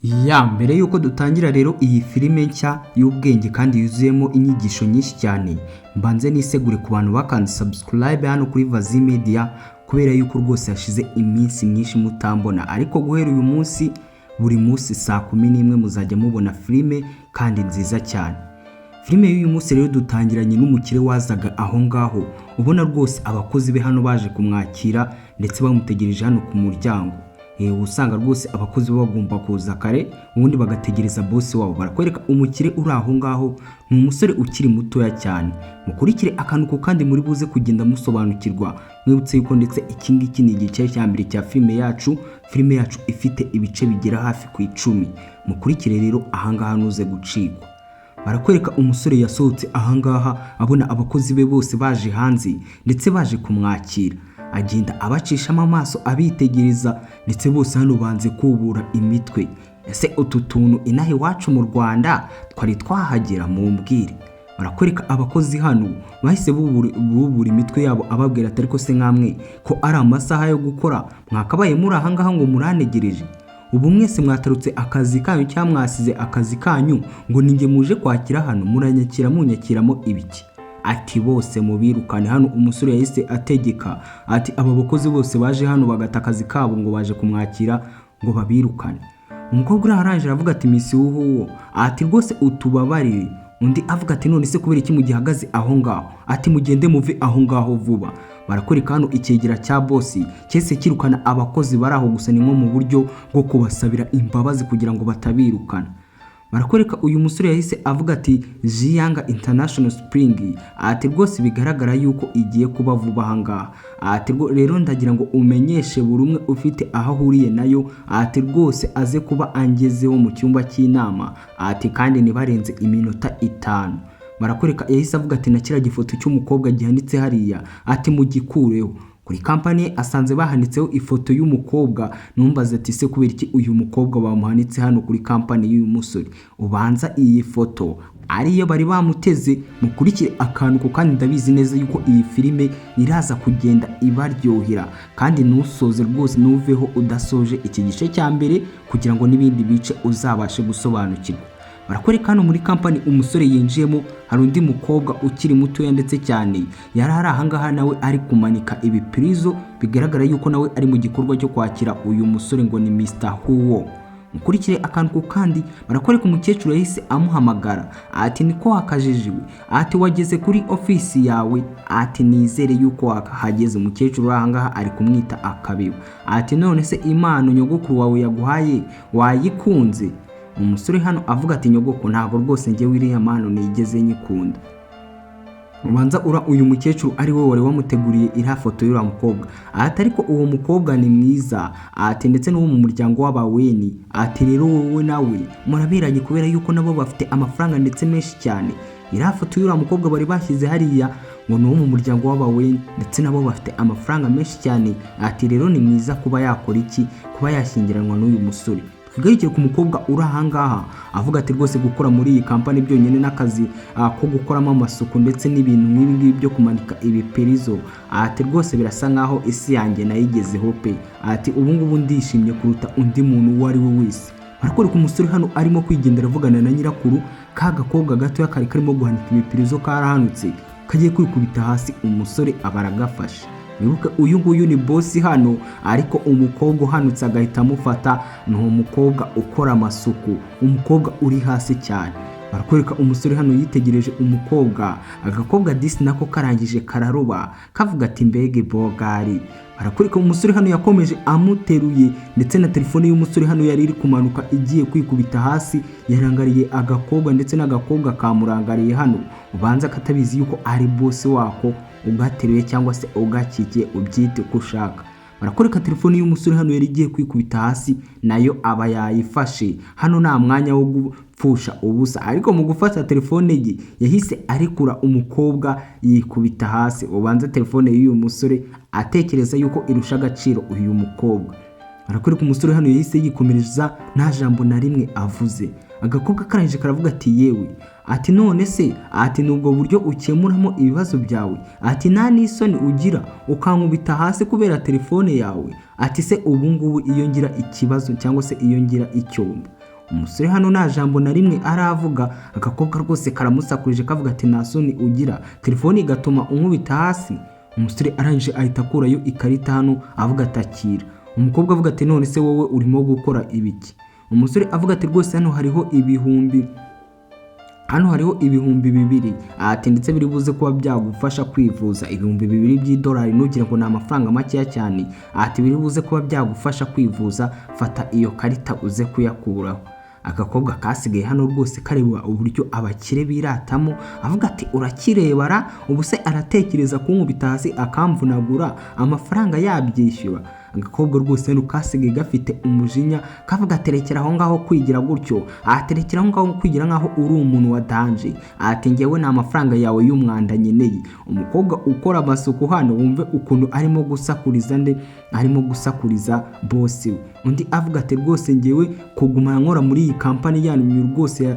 Ya mbere y'uko dutangira rero iyi filime nshya y'ubwenge kandi yuzuyemo inyigisho nyinshi cyane, mbanze nisegure ku bantu bakanze subscribe hano kuri Vazi Media, kubera yuko rwose hashize iminsi myinshi mutambona. Ariko guhera uyu munsi, buri munsi saa 11 muzajya mubona filime kandi nziza cyane. Filime y'uyu munsi rero dutangiranye n'umukire wazaga aho ngaho, ubona rwose abakozi be hano baje kumwakira ndetse bamutegereje hano ku muryango. Usanga rwose abakozi baba bagomba kuza kare, ubundi bagategereza bosi wabo. Barakwereka umukire uri aho ngaho, ni umusore ukiri mutoya cyane. Mukurikire akantu ku kandi, muri buze kugenda musobanukirwa. Mwibutse yuko ndetse iki ngiki ni igice cya mbere cya filime yacu. Filime yacu ifite ibice bigera hafi ku 10. Mukurikire rero ahangaha, ntuze gucikwa. Barakwereka umusore yasohotse ahangaha, abona abakozi be bose baje hanze ndetse baje kumwakira. Agenda abacishamo amaso, abitegereza, ndetse bose hano banze kubura imitwe. Ese utu tuntu inaha iwacu mu Rwanda twari twahagera? Mumbwire. Barakwereka abakozi hano bahise bubura imitwe yabo, ababwira ati: "Ariko se nkamwe ko ari amasaha yo gukora, mwakabaye muri ahangaha ngo muranegereje? Ubu mwese mwatarutse akazi kanyu cyangwa mwasize akazi kanyu ngo ninjye muje kwakira hano? Muranyakira munyakiramo ibiki?" Ati: "Bose mubirukane." Hano umusore yahise ategeka ati aba bakozi bose baje hano bagata akazi kabo ngo baje kumwakira, ngo babirukane. Umukobwa uri arangije aravuga ati: "Misi wuhuwo," ati, "rwose utubabarire." Undi avuga ati: "None se kubera iki mugihagaze aho ngaho?" Ati: "Mugende, muve aho ngaho vuba." Barakwereka hano icyegera cya bosi cyese kirukana abakozi bari aho, gusa ni nko mu buryo bwo kubasabira imbabazi kugira ngo batabirukana. Barakwereka uyu musore yahise avuga ati: "Jiyanga International Spring," ati, "rwose bigaragara yuko igiye kuba vuba aha ngaha." Ati: "Rero ndagira ngo umenyeshe buri umwe ufite aho ahuriye nayo," ati, "rwose aze kuba angezeho mu cyumba cy'inama," ati, "kandi ntibarenze iminota 5." Barakwereka yahise avuga ati: "Na kiriya gifoto cy'umukobwa gihanitse hariya," ati, "mugikureho." Kuri kampani asanze bahanitseho ifoto y'umukobwa. Numbaze ati: "Se kubera iki uyu mukobwa bamuhanitse hano kuri kampani y'uyu musore?" Ubanza iyi foto ariyo bari bamuteze. Mukurikire akantu ku kandi, ndabizi neza yuko iyi filime iraza kugenda ibaryohera. Kandi ntusoze rwose, ntuveho udasoje iki gice cya mbere, kugira ngo n'ibindi bice uzabashe gusobanukirwa. Barakwereka hano muri kampani umusore yinjiyemo, hari undi mukobwa ukiri mutoya ndetse cyane yari ari ahangaha, nawe ari kumanika ibipirizo. Bigaragara yuko nawe ari mu gikorwa cyo kwakira uyu musore ngo ni Mr Huwo. Mukurikire akantu ku kandi. Barakwereka umukecuru yahise amuhamagara ati: "Niko wakajijiwe," ati, "wageze kuri ofisi yawe?" Ati: "Nizere yuko wakahageze." Umukecuru uri ahangaha ari kumwita akabiba, ati: "None se impano nyogokuru wawe yaguhaye wayikunze?" Umusore hano avuga ati: "Nyogoko, ntabwo rwose njyewe iriya mpano nigeze nyikunda." Ubanza ura uyu mukecuru ari we wari wamuteguriye iriya foto y'uriya mukobwa. Ati: "Ariko uwo mukobwa ni mwiza," ati, "ndetse n'uwo mu muryango w'abaweni," ati, "rero wowe nawe muraberanye kubera yuko nabo bafite amafaranga ndetse menshi cyane." Iriya foto y'uriya mukobwa bari bashyize hariya ngo ni uwo mu muryango w'abaweni, ndetse nabo bafite amafaranga menshi cyane. Ati: "Rero ni mwiza kuba yakora iki? Kuba yashyingiranwa n'uyu musore." Twigarukire ku mukobwa uri ahangaha, avuga ati: "Rwose gukora muri iyi kampani byonyine n'akazi ko gukoramo amasuku ndetse n'ibintu nk'ibi ngibi byo kumanika ibipirizo," ati, "rwose birasa nkaho isi yanjye nayigezeho pe." Ati: "Ubu ngubu ndishimye kuruta undi muntu uwo ari we wese." Barakwereka umusore hano arimo kwigendera avugana na nyirakuru. Ka gakobwa gatoya kari karimo guhanika ibipirizo karahanutse, kagiye kwikubita hasi, umusore aba aragafashe. Wibuke uyu nguyu ni bosi hano, ariko umukobwa uhanutse agahita amufata ni umukobwa ukora amasuku, umukobwa uri hasi cyane. Barakwereka umusore hano yitegereje umukobwa, agakobwa disi nako karangije kararuba, kavuga ati: "Mbege bogari." Barakwereka umusore hano yakomeje amuteruye, ndetse na telefone y'umusore hano yari iri kumanuka igiye kwikubita hasi. Yarangariye agakobwa, ndetse n'agakobwa kamurangariye hano, ubanza katabizi yuko ari bosi wako ugateruye cyangwa se ugakikiye, ubyite uko ushaka. Barakwereka telefone y'umusore hano yari igiye kwikubita hasi, nayo aba yayifashe. Hano nta mwanya wo gupfusha ubusa, ariko mu gufata telefone ye yahise arekura umukobwa yikubita hasi. Ubanza telefone y'uyu musore atekereza yuko irusha agaciro uyu mukobwa. Barakwereka umusore hano yahise yikomereza nta jambo na rimwe avuze. Agakobwa karangije karavuga ati: "Yewe," ati, "none se," ati, "ni ubwo buryo ukemuramo ibibazo byawe?" Ati: "Nta n'isoni ugira ukankubita hasi kubera telefone yawe?" Ati: "Se ubu ngubu iyo ngira ikibazo cyangwa se iyo ngira icyombo?" Umusore hano nta jambo na rimwe aravuga. Agakobwa rwose karamusakurije, kavuga ati: "Nta soni ugira, telefone igatuma unkubita hasi." Umusore arangije ahita akurayo ikarita hano, avuga ati: "Akira." Umukobwa avuga ati: "None se wowe urimo gukora ibiki?" Umusore avuga ati: "Rwose hano hariho 2000," ati "ndetse biri buze kuba byagufasha kwivuza." 2000 by'idolari, nugira ngo ni amafaranga makeya cyane. Ati: "Biri buze kuba byagufasha kwivuza, fata iyo karita uze kuyakuraho." Agakobwa kasigaye hano rwose kareba uburyo abakire biratamo, avuga ati: "Urakirebara ubu se aratekereza kunkubita hasi akamvunagura, amafaranga yabyishyura?" Agakobwa rwose hano kasigaye gafite umujinya, kavuga: "Terekera aho ngaho kwigira gutyo, aterekera aho ngaho kwigira nkaho uri umuntu wa danger," ati: "Ngewe ni amafaranga yawe y'umwanda nkeneye." Umukobwa ukora amasuku hano, wumve ukuntu arimo gusakuriza nde? Arimo gusakuriza boss we. Undi avuga ati: "Rwose ngewe kuguma nkora muri iyi kampani yanyu rwose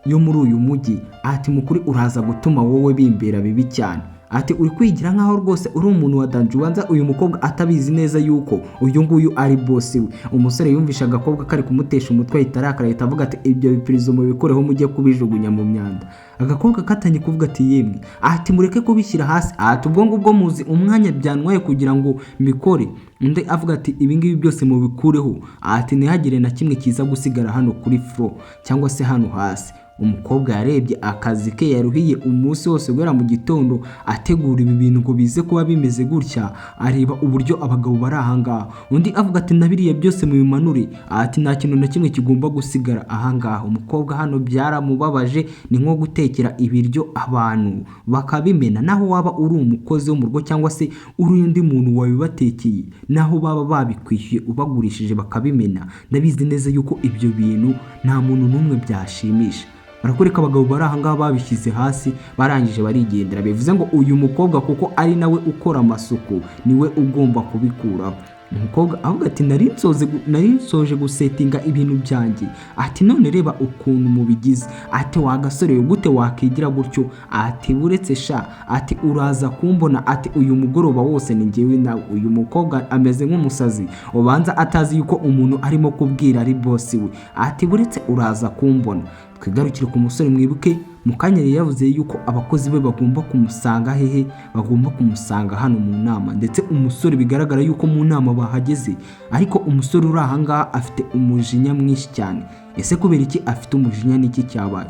yo muri uyu mujyi," ati "mukuri uraza gutuma wowe bimbera bibi cyane," ati "uri kwigira nkaho rwose uri umuntu wa danger." Ubanza uyu mukobwa atabizi neza yuko uyu nguyu ari boss we. Umusore yumvisha agakobwa kari kumutesha umutwe, ahita arakara, ahita avuga ati: "Ibyo bipirizo mubikoreho mujye kubijugunya mu myanda." Agakobwa katangiye kuvuga ati: "Yemwe," ati "mureke kubishyira hasi," ati "ubwo ngubwo muzi umwanya byantwaye kugira ngo mbikore." Undi avuga ati: "Ibi ngibi byose mubikureho," ati "ntihagire na kimwe kiza gusigara hano kuri floor cyangwa se hano hasi." Umukobwa yarebye akazi ke yaruhiye umunsi wose guhera mu gitondo ategura ibi bintu ngo bize kuba bimeze gutya, areba uburyo abagabo bari ahangaha. Undi avuga ati: "Na biriya byose mubimanure," ati "nta kintu na kimwe kigomba gusigara ahangaha." Umukobwa hano byaramubabaje, ni nko gutekera ibiryo abantu bakabimena. Naho waba uri umukozi wo mu rugo cyangwa se uri undi muntu wabibatekeye, naho baba babikwishyuye ubagurishije bakabimena, ndabizi neza yuko ibyo bintu nta muntu n'umwe byashimisha. Barakwereka abagabo bari ahangaha babishyize hasi, barangije barigendera. Bivuze ngo uyu mukobwa, kuko ari nawe ukora amasuku, niwe ugomba kubikuraho. Umukobwa avuga ati: "Nari nsoje gusetinga ibintu byanjye," ati "none reba ukuntu mubigize," ati "wa gasore we, gute wakigira gutyo?" Ati: "Buretse sha," ati "uraza kumbona," ati "uyu mugoroba wose ni njyewe nawe." Uyu mukobwa ameze nk'umusazi, ubanza atazi yuko umuntu arimo kubwira ari boss we. Ati: "Buretse uraza kumbona." Twigarukire ku musore. Mwibuke mu kanya yari yavuze yuko abakozi be bagomba kumusanga hehe? Bagomba kumusanga hano mu nama. Ndetse umusore bigaragara yuko mu nama bahageze, ariko umusore uri ahangaha afite umujinya mwinshi cyane. Ese kubera iki afite umujinya? N'iki cyabaye?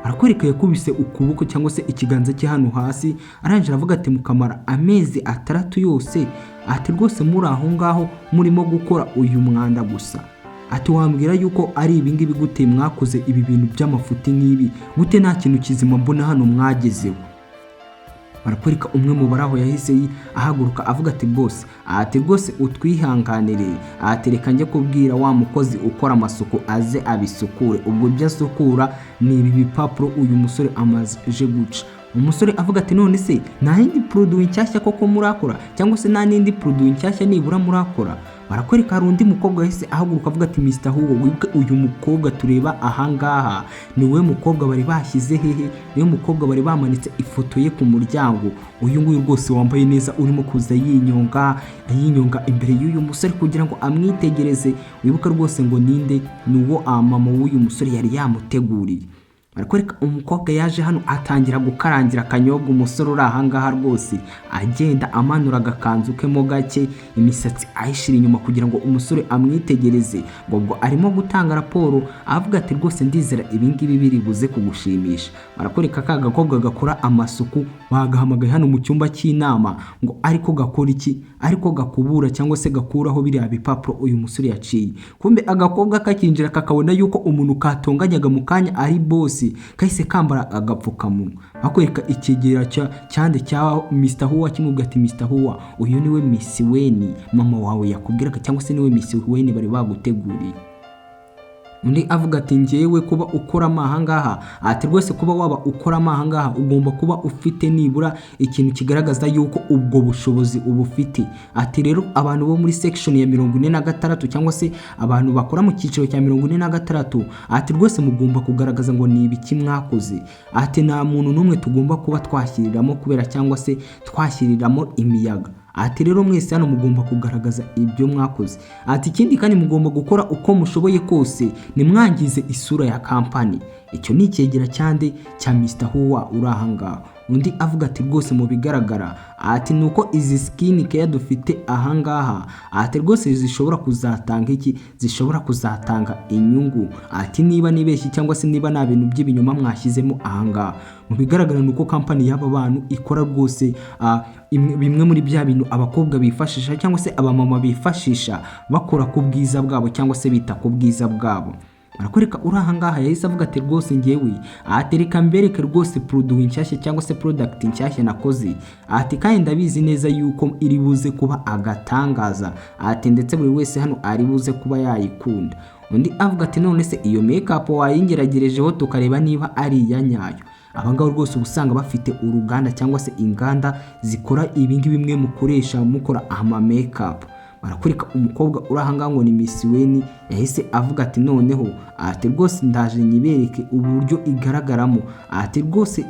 Arakwereka yakubise ukuboko cyangwa se ikiganza cye hano hasi, arangije aravuga ati: "Mukamara amezi 6 yose," ati "rwose muri aho ngaho murimo gukora uyu mwanda gusa," ati "wambwira yuko ari ibingibi gute? Mwakoze ibi bintu by'amafuti nk'ibi gute? Nta kintu kizima mbona hano mwagezeho." Barakwereka umwe mu bari aho yahise ahaguruka, avuga ati: "Boss," ati "rwose utwihanganire," ati "reka njye kubwira wa mukozi ukora amasuku aze abisukure." Ubwo ibyo asukura ni ibi bipapuro uyu musore amaze guca. Umusore avuga ati: "None se nta yindi produit nshyashya koko murakora, cyangwa se nta n'indi produit nshyashya nibura murakora?" Barakwereka hari undi mukobwa wahise ahaguruka, avuga ati: "Mr Hugo." Wibuke uyu mukobwa tureba ahangaha ni we mukobwa bari bashyize hehe? Niwe mukobwa bari bamanitse ifoto ye ku muryango. Uyu nguyu rwose wambaye neza, urimo kuza yinyonga yinyonga imbere y'uyu musore kugira ngo amwitegereze. Wibuke rwose ngo ninde? Ni uwo mama w'uyu musore yari yamuteguriye. Barakwereka umukobwa yaje hano atangira gukarangira akanyobwa umusore uri ahangaha rwose, agenda amanura agakanzu ke mo gake, imisatsi ayishyira inyuma kugira ngo umusore amwitegereze. Ngo ubwo arimo gutanga raporo, avuga ati: "Rwose ndizera ibingibi biri buze kugushimisha." Barakwereka ka gakobwa gakora amasuku bagahamagaye hano mu cyumba cy'inama ngo ariko gakora iki? Ariko gakubura cyangwa se gakuraho biriya bipapuro uyu musore yaciye. Kumbe agakobwa kakinjira kakabona yuko umuntu katonganyaga mu kanya ari boss, kahise kambara agapfukamunwa. Bakwereka ikigera cyande cya Mr Huwa kimubwira ati: "Mr Huwa, uyu niwe Miss Weni mama wawe yakubwiraga, cyangwa se niwe Miss Weni bari baguteguriye." Undi avuga ati: "Ngewe kuba ukora ahangaha," ati "rwose kuba waba ukora ahangaha ugomba kuba ufite nibura ikintu kigaragaza yuko ubwo bushobozi uba ufite." Ati: "Rero abantu bo muri section ya 46, cyangwa se abantu bakora mu cyiciro cya 46," ati "rwose mugomba kugaragaza ngo ni ibiki mwakoze." Ati: "Nta muntu n'umwe tugomba kuba twashyiriramo kubera cyangwa se twashyiriramo imiyaga." Ati rero mwese hano mugomba kugaragaza ibyo mwakoze. Ati ikindi kandi mugomba gukora uko mushoboye kose nimwangize isura ya kampani. Icyo ni icyegera cyande cya Mr. Huwa uri aha ngaha. Undi avuga ati rwose mu bigaragara, ati nuko izi skin care dufite aha ngaha, ati rwose zishobora kuzatanga iki, zishobora kuzatanga inyungu. Ati niba nibeshye cyangwa se niba nta bintu by'ibinyoma mwashyizemo aha ngaha. Mu bigaragara ni uko kampani y'aba bantu ikora rwose bimwe muri bya bintu abakobwa bifashisha cyangwa se abamama bifashisha bakora ku bwiza bwabo cyangwa se bita ku bwiza bwabo. Barakwereka uri aha ngaha yahise avuga ati rwose ngewe, ati reka mbereke rwose produit nshyashya cyangwa se product nshyashya nakoze. Ati kandi ndabizi neza yuko iri buze kuba agatangaza. Ati ndetse buri wese hano ari buze kuba yayikunda. Undi avuga ati none se iyo makeup wayingeragerejeho tukareba niba ari iya nyayo. Abangaba rwose uba usanga bafite uruganda cyangwa se inganda zikora ibingibi bimwe mukoresha mukora ama makeup. Barakwereka umukobwa uri aha ngaha ngo ni Miss Weni, yahise avuga ati noneho, ati rwose ndaje nyibereke uburyo igaragaramo. Ati rwose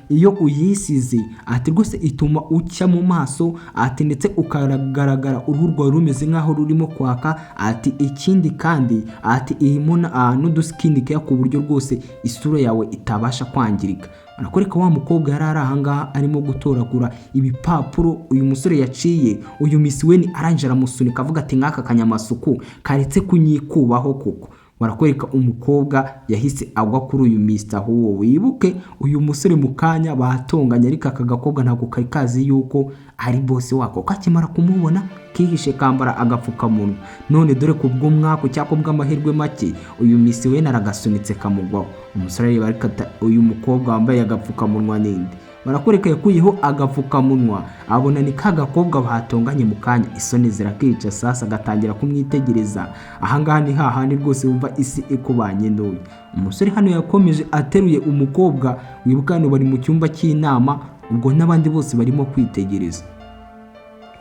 iyo uyisize, ati rwose ituma ucya mu maso, ati ndetse ukagaragara uruhu rwawe rumeze nk'aho rurimo kwaka. Ati ikindi kandi, ati irimo n'udu skin care ku buryo rwose isura yawe itabasha kwangirika. Barakwereka wa mukobwa yari ari aha ngaha arimo gutoragura ibipapuro uyu musore yaciye. Uyu Miss Weni arangije aramusunika, avuga ati nk'aka kanyamasuku karetse kunyikubaho kuko. Barakwereka umukobwa yahise agwa kuri uyu Mr. Huwo. Wibuke uyu musore mu kanya batonganye, ariko aka gakobwa ntabwo kari kazi yuko ari boss wako. Kakimara kumubona kihishe kambara agapfukamunwa. None dore ku bw'umwaku cyangwa kubw'amahirwe make uyu Miss Weni aragasunitse kamugwaho. Umusore areba ariko uyu mukobwa wambaye agapfukamunwa ninde? Barakwereka yakuyeho agapfukamunwa abona ni ka gakobwa batonganye mu kanya, isoni zirakica. Sasa agatangira kumwitegereza. Ahangaha ni hahandi rwose wumva isi ikubanye ntoya. Umusore hano yakomeje ateruye umukobwa. Wibuka hano bari mu cyumba cy'inama, ubwo n'abandi bose barimo kwitegereza.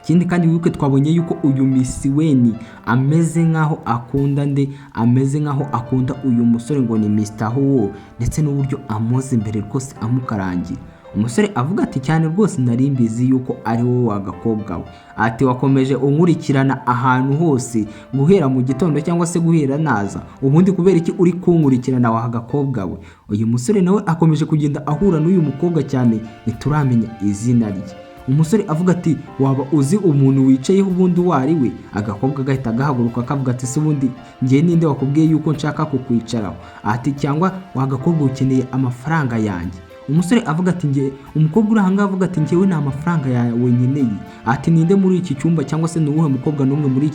Ikindi kandi wibuke twabonye yuko uyu Miss Weni ameze nkaho akunda nde? Ameze nkaho akunda uyu musore ngo ni Mr. Huwo, ndetse n'uburyo amuza imbere rwose amukarangira. Umusore avuga ati cyane rwose nari mbizi yuko ari wowe wagakobwa we. Ati wakomeje unkurikirana ahantu hose guhera mu gitondo cyangwa se guhera naza, ubundi kubera iki uri kunkurikirana wa gakobwa we? Uyu musore nawe akomeje kugenda ahura n'uyu mukobwa cyane, ntituramenya izina rye. Umusore avuga ati waba uzi umuntu wicayeho ubundi uwo ari we? Agakobwa gahita gahaguruka kavuga ati se ubundi njye ninde wakubwiye yuko nshaka kukwicaraho? Ati cyangwa wagakobwa ukeneye amafaranga yanjye? Umusore avuga ati nge, umukobwa uri ahangaha avuga ati ngewe nta mafaranga yawe nkeneye. Ati ninde muri iki cyumba cyangwa se ni uwuhe mukobwa n'umwe muri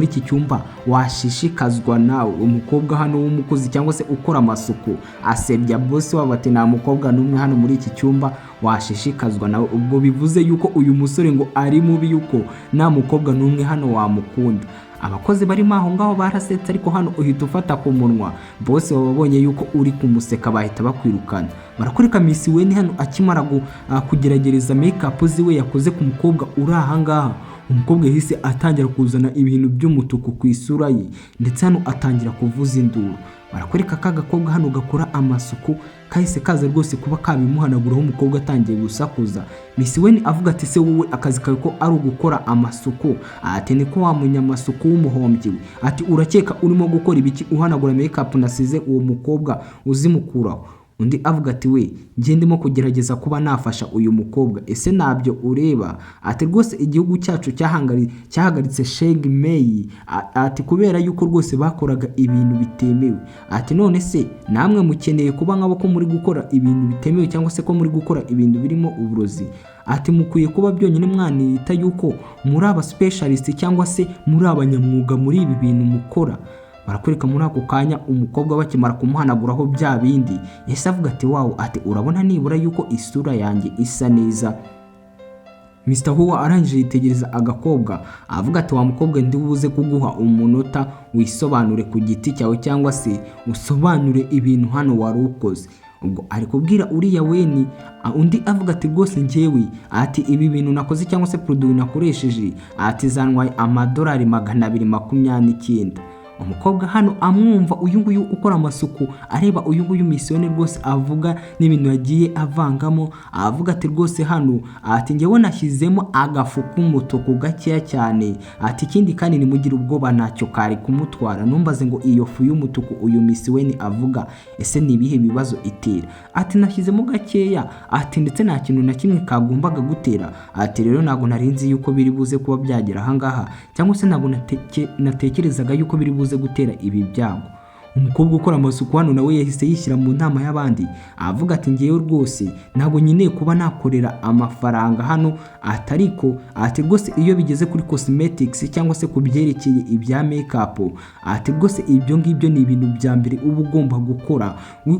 iki cyumba washishikazwa nawe? Umukobwa hano w'umukozi cyangwa se ukora amasuku asebya boss wabo, ati nta mukobwa n'umwe hano muri iki cyumba washishikazwa nawe. Ubwo bivuze yuko uyu musore ngo ari mubi, yuko nta mukobwa n'umwe hano wamukunda. Abakozi barimo aho ngaho barasetse, ariko hano uhita ufata ku munwa, bose babonye yuko uri kumuseka bahita bakwirukana. Barakwereka Miss Weni hano akimara kugerageza makeup ziwe yakoze ku mukobwa uri aha ngaha, umukobwa yahise atangira kuzana ibintu by'umutuku ku isura ye, ndetse hano atangira kuvuza induru. Barakwereka ka gakobwa hano gakora amasuku kahise kaza rwose kuba kabimuhanaguraho. Umukobwa atangiye gusakuza, Miss Weni avuga ati se wowe akazi kawe ko ari ugukora amasuku? Ati niko wa munyamasuku w'umuhombyi we, ati urakeka urimo gukora ibiki uhanagura makeup nasize uwo mukobwa uzimukuraho? Undi avuga ati we, njye ndimo kugerageza kuba nafasha uyu mukobwa, ese ntabyo ureba? Ati rwose igihugu cyacu cyahagaritse Sheng Mei, ati kubera yuko rwose bakoraga ibintu bitemewe. Ati none se namwe mukeneye kuba nk'abo ko muri gukora ibintu bitemewe cyangwa se ko muri gukora ibintu birimo uburozi? Ati mukwiye kuba byonyine mwaniyita yuko muri aba specialist cyangwa se muri abanyamwuga muri ibi bintu mukora. Barakwereka muri ako kanya umukobwa bakimara kumuhanaguraho bya bindi yahise avuga ati wow, ati urabona nibura yuko isura yanjye isa neza. Mr. Huwa arangije yitegereza agakobwa avuga ati wa mukobwa, ndi buze kuguha umunota wisobanure ku giti cyawe cyangwa se usobanure ibintu hano wari ukoze. Ubwo ari kubwira uriya Weni. Undi avuga ati rwose njyewe, ati ibi bintu nakoze cyangwa se produit nakoresheje, ati zantwaye amadolari 229. Umukobwa hano amwumva uyu nguyu ukora amasuku, areba uyu nguyu Miss Weni rwose avuga n'ibintu yagiye avangamo, avuga ati rwose hano, ati ngewe nashyizemo agafu k'umutuku gakeya cyane, ati ikindi kandi nimugire ubwoba ntacyo kari kumutwara. Numbaze ngo iyo fu y'umutuku uyu Miss Weni avuga ese ni ibihe bibazo itera? Ati nashyizemo gakeya, ati ndetse nta kintu na kimwe kagombaga gutera, ati rero ntabwo nari nzi yuko biri buze kuba byagera ahangaha, cyangwa se ntabwo natekerezaga yuko biri buze gutera ibi byago. Umukobwa ukora amasuku hano nawe yahise yishyira mu nama y'abandi, avuga ati ngewe rwose ntabwo nkeneye kuba nakorera amafaranga hano, atariko ati rwose iyo bigeze kuri cosmetics cyangwa se ku byerekeye ibya makeup, ati rwose ibyo ngibyo ni ibintu bya mbere uba ugomba gukora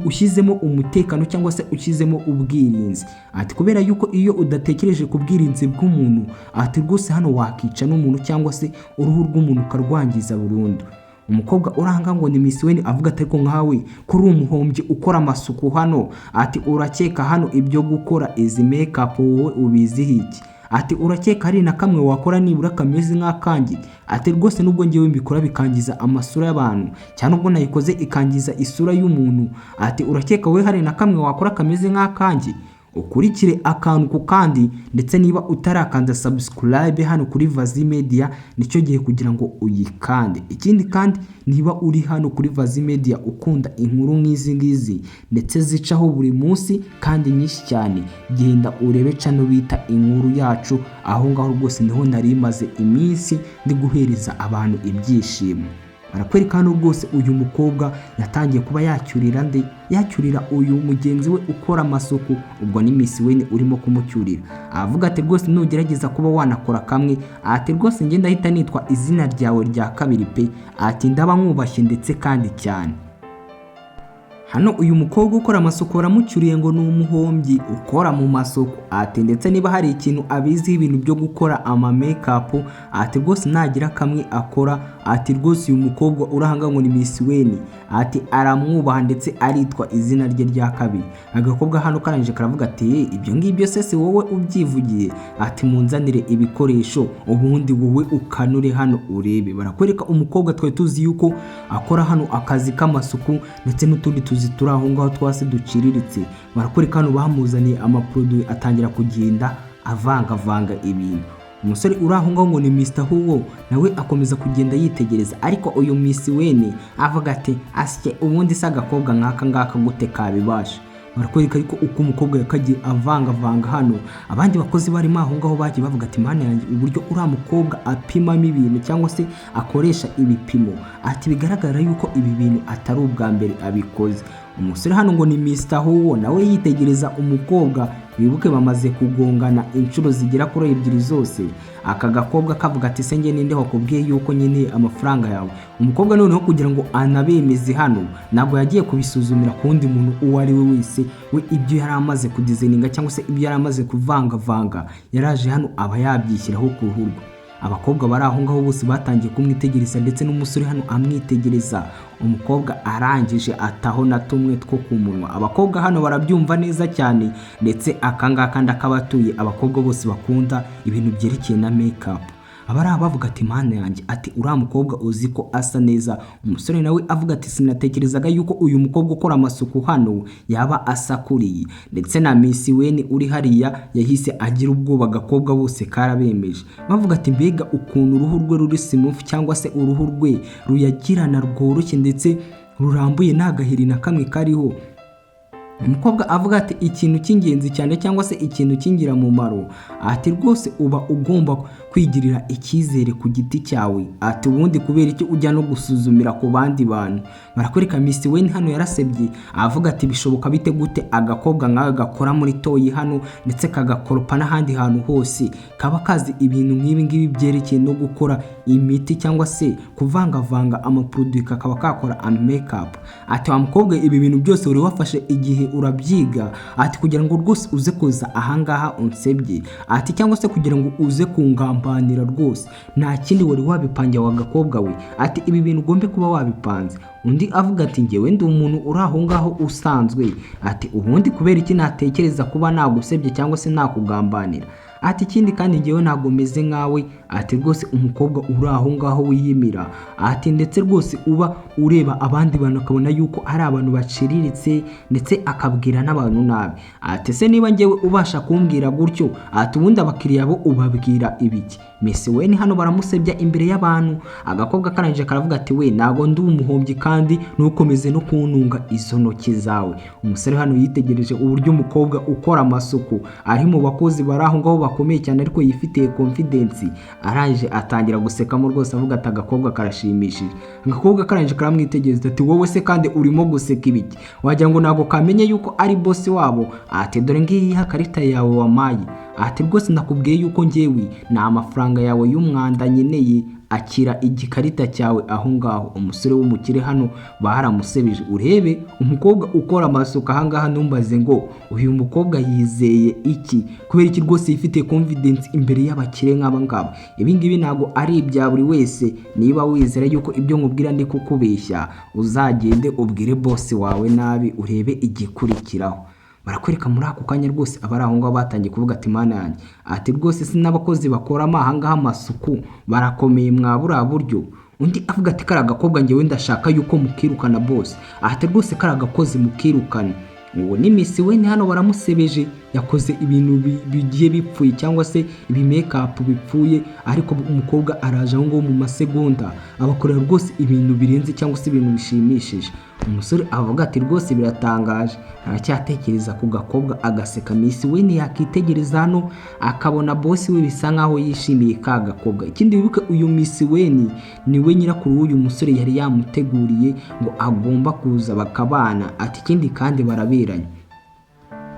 ushyizemo umutekano cyangwa se ushyizemo ubwirinzi, ati kubera yuko iyo udatekereje ku bwirinzi bw'umuntu, ati rwose hano wakica n'umuntu cyangwa se uruhu rw'umuntu ukarwangiza burundu. Umukobwa uranga ngo ni Miss Weni avuga ati ariko nkawe ko uri umuhombyi ukora amasuku hano, ati urakeka hano ibyo gukora izi makeup wowe ubiziho iki? Ati urakeka hari na kamwe wakora nibura kameze nk'akanjye? Ati rwose nubwo ngewe mbikora bikangiza amasura y'abantu, cyangwa ubwo nayikoze ikangiza isura y'umuntu, ati urakeka wowe hari na kamwe wakora kameze nk'akanjye? Ukurikire akantu ku kandi, ndetse niba utarakanda subscribe hano kuri Vazi Media nicyo gihe kugira ngo uyikande. Ikindi kandi niba uri hano kuri Vazi Media ukunda inkuru nk'izi ngizi ndetse zicaho buri munsi kandi nyinshi cyane, genda urebe channel bita Inkuru Yacu, aho ngaho rwose niho nari maze iminsi ndi guhereza abantu ibyishimo. Barakwereka hano rwose uyu mukobwa yatangiye kuba yacyurira nde? Yacyurira uyu mugenzi we ukora amasuku, ubwo ni Miss Weni urimo kumucyurira. Avuga ati rwose nugerageza kuba wanakora kamwe, ati rwose ngenda ahita nitwa izina ryawe rya kabiri pe, ati ndaba nkwubashye ndetse kandi cyane. Hano uyu mukobwa ukora amasuku baramucyuriye ngo ni umuhombyi ukora mu masuku, ati ndetse niba hari ikintu abiziho ibintu byo gukora ama makeup, ati rwose nagira kamwe akora, ati rwose uyu mukobwa urahanga ngo ni Miss Weni, ati aramwubaha ndetse aritwa izina rye rya kabiri. Agakobwa hano karangije karavuga ati ibyo ngibyo se si wowe ubyivugiye? Ati munzanire ibikoresho ubundi wowe ukanure hano urebe. Barakwereka umukobwa twari tuzi yuko akora hano akazi k'amasuku ndetse n'utundi tuzi turi aho ngaho twase duciriritse. Barakwereka hano bamuzaniye amaproduit atangira kugenda avangavanga ibintu. Umusore uri aho ngaho ngo ni Mr Huwo nawe akomeza kugenda yitegereza, ariko uyu Miss Weni avuga ati asye ubundi se agakobwa nk'aka ngaka gute kabibasha? Barakwereka ariko uko umukobwa yakagiye avangavanga hano, abandi bakozi barimo aho ngaho bagiye bavuga ati mana yanjye, uburyo uriya mukobwa apimamo ibintu cyangwa se akoresha ibipimo, ati bigaragara yuko ibi bintu atari ubwa mbere abikoze. Umusore hano ngo ni Mr Huwo nawe yitegereza umukobwa, wibuke bamaze kugongana inshuro zigera kuri ebyiri zose. Aka gakobwa kavuga ati se njye ninde wakubwiye yuko nkeneye amafaranga yawe? Umukobwa noneho kugira ngo anabemeze hano ntabwo yagiye kubisuzumira ku wundi muntu uwo ari we wese, we ibyo yari amaze kudesigninga cyangwa se ibyo yari amaze kuvangavanga yaraje hano aba yabyishyiraho ku ruhu rwe. Abakobwa bari aho ngaho bose batangiye kumwitegereza, ndetse n'umusore hano amwitegereza. Umukobwa arangije ataho na tumwe two ku munwa. Abakobwa hano barabyumva neza cyane, ndetse akangaka ndakabatuye abakobwa bose bakunda ibintu byerekeye na makeup. Abari aho bavuga ati mana yanjye, ati uriya mukobwa uzi ko asa neza. Umusore nawe avuga ati sinatekerezaga yuko uyu mukobwa ukora amasuku hano yaba asa kuriya. Ndetse na Miss Weni uri hariya yahise agira ubwoba, agakobwa bose karabemeje, bavuga ati mbega ukuntu uruhu rwe ruri smooth cyangwa se uruhu rwe ruyagirana rworoshye ndetse rurambuye nta gaheri na kamwe kariho. Umukobwa avuga ati ikintu cy'ingenzi cyane cyangwa se ikintu cy'ingirakamaro, ati rwose uba ugomba kwigirira icyizere ku giti cyawe, ati ubundi kubera icyo ujya no gusuzumira ku bandi bantu? Barakwereka Miss Weni hano yarasebye, avuga ati bishoboka bite gute agakobwa nkawe gakora muri toyi hano ndetse kagakoropa n'ahandi hantu hose kaba kazi ibintu nk'ibi ngibi byerekeye no gukora imiti cyangwa se kuvangavanga amaproduit kakaba kakora makeup? Ati wa mukobwa, ibi bintu byose wari wafashe igihe urabyiga, ati kugira ngo rwose uze kuza ahangaha unsebye, ati cyangwa se kugira ngo uze kungambanira, rwose nta kindi wari wabipangiye wa gakobwa we, ati ibi bintu ugombe kuba wabipanze. Undi avuga ati ngewe ndi umuntu uri aho ngaho usanzwe. Ati ubundi kubera iki natekereza kuba nagusebye cyangwa se nakugambanira? Ati ikindi kandi ngewe ntabwo meze nkawe. Ati rwose umukobwa uri aho ngaho wiyemera, ati ndetse rwose uba ureba abandi bantu akabona yuko ari abantu baciriritse, ndetse akabwira n'abantu nabi. Ati se niba ngewe ubasha kumbwira gutyo, ati ubundi abakiriya bo ubabwira ibiki? Miss Weni hano baramusebya imbere y'abantu. Agakobwa karangije karavuga ati we ntabwo ndi umuhombyi kandi ntukomeze no kuntunga izo ntoki zawe. Umusore hano yitegereje uburyo umukobwa ukora amasuku ari mu bakozi bari aho ngaho bakomeye cyane, ariko yifitiye confidence. Arangije atangira gusekamo rwose, avuga ati agakobwa karashimishije. Agakobwa karangije karamwitegereza ati wowe se kandi urimo guseka ibiki? Wagira ngo ntabwo kamenye yuko ari boss wabo. Ati dore ngiyi karita yawe wamaye. Ati rwose nakubwiye yuko ngewe ni amafaranga yawe y'umwanda nkeneye, akira igikarita cyawe aho ngaho. Umusore w'umukire hano baramusebeje. Urebe umukobwa ukora amasuku ahangaha, ntumbaze ngo uyu mukobwa yizeye iki, kubera iki rwose yifitiye confidence imbere y'abakire nk'aba ngaba. Ibi ngibi ntabwo ari ibya buri wese. Niba wizera yuko ibyo nkubwira ndi kukubeshya, uzagende ubwire boss wawe nabi urebe igikurikiraho. Barakwereka muri ako kanya rwose abari aho ngaho batangiye kuvuga ati mana yanjye, ati rwose si n'abakozi bakoramo aha ngaha amasuku barakomeye mwa buriya buryo. Undi avuga ati kariya gakobwa ngewe ndashaka yuko mukirukana bose. Ati rwose kariya gakozi mukirukana. Uwo ni Miss Weni hano baramusebeje, yakoze ibintu bigiye bipfuye cyangwa se ibi makeup bipfuye, ariko umukobwa araje aho ngaho mu masegonda abakorera rwose ibintu birenze cyangwa se ibintu bishimishije. Umusore avuga ati rwose biratangaje. Aracyatekereza ku gakobwa agaseka. Miss Weni yakitegereza hano akabona boss we bisa nkaho yishimiye ka gakobwa. Ikindi wibuke, uyu Miss Weni niwe nyirakuru w'uyu musore yari yamuteguriye ngo agomba kuza bakabana. Ati ikindi kandi baraberanye.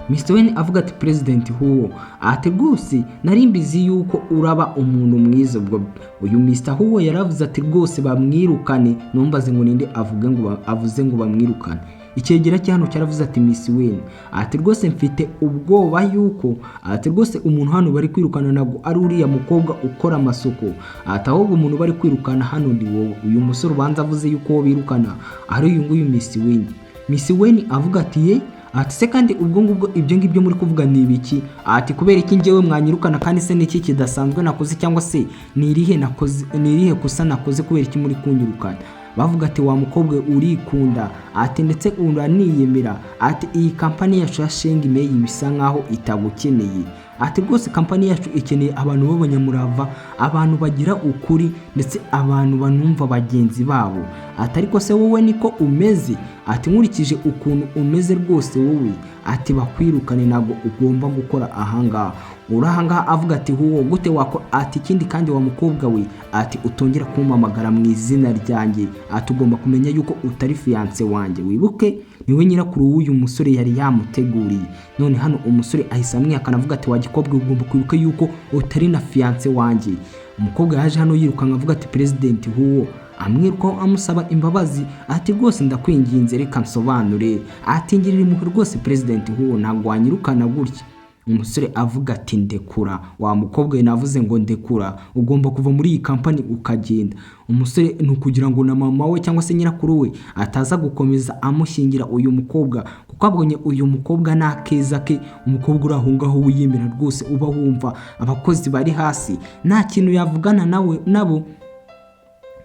Mr Wen avuga ati President Huwo, ati rwose nari mbizi yuko uraba umuntu mwiza. Ubwo uyu Mr Huwo yaravuze ati rwose bamwirukane. Numbaze ngo ninde avuge ngo avuze ngo bamwirukane? Icyegera cya hano cyaravuze ati Miss Wen, ati rwose mfite ubwoba yuko, ati rwose umuntu hano bari kwirukana ntabwo ari uriya mukobwa ukora amasuku, ati ahubwo umuntu bari kwirukana hano ni wowe. Uyu musore ubanza avuze yuko uwo birukana ari uyu nguyu Miss Wen. Miss Wen avuga ati ye, ati se kandi ubwo ngubwo ibyo ngibyo muri kuvuga ni ibiki? Ati kubera iki njyewe mwanyirukana? Kandi se niki kidasanzwe nakoze, cyangwa se ni irihe nakoze, ni irihe kosa nakoze? Kubera iki muri kunyirukana? Bavuga ati wa mukobwa urikunda, ati ndetse uraniyemera, ati iyi kampani yacu ya Shengi Meyi bisa nkaho itagukeneye. Ati rwose kampani yacu ikeneye abantu b'abanyamurava, abantu bagira ukuri, ndetse abantu banumva bagenzi babo. Ati ariko se wowe niko umeze? Ati nkurikije ukuntu umeze rwose wowe, ati bakwirukane, ntabwo ugomba gukora ahangaha. Uri ahangaha avuga ati huwo gute wako? Ati ikindi kandi wa mukobwa we, ati utongera kumpamagara mu izina ryanjye, ati ugomba kumenya yuko utari fiancé wanjye. Wibuke niwe nyirakuru w'uyu musore yari yamuteguriye. None hano umusore ahise amwihakana, avuga ati wa gikobwa, ugomba kwibuka yuko utari na fiancé wanjye. Umukobwa yaje hano yirukanka, avuga ati President Huwo, amwirukaho amusaba imbabazi, ati rwose ndakwinginze reka nsobanure, ati ngirira impuhwe rwose President Huwo, ntabwo wanyirukana gutya. Umusore avuga ati ndekura wa mukobwa we, navuze ngo ndekura, ugomba kuva muri iyi kampani ukagenda. Umusore ni ukugira ngo na mama we cyangwa se nyirakuru we ataza gukomeza amushyingira uyu mukobwa, kuko abonye uyu mukobwa ni akeza ke. Umukobwa uri aho ngaho wiyemera rwose, uba wumva abakozi bari hasi nta kintu yavugana nawe nabo.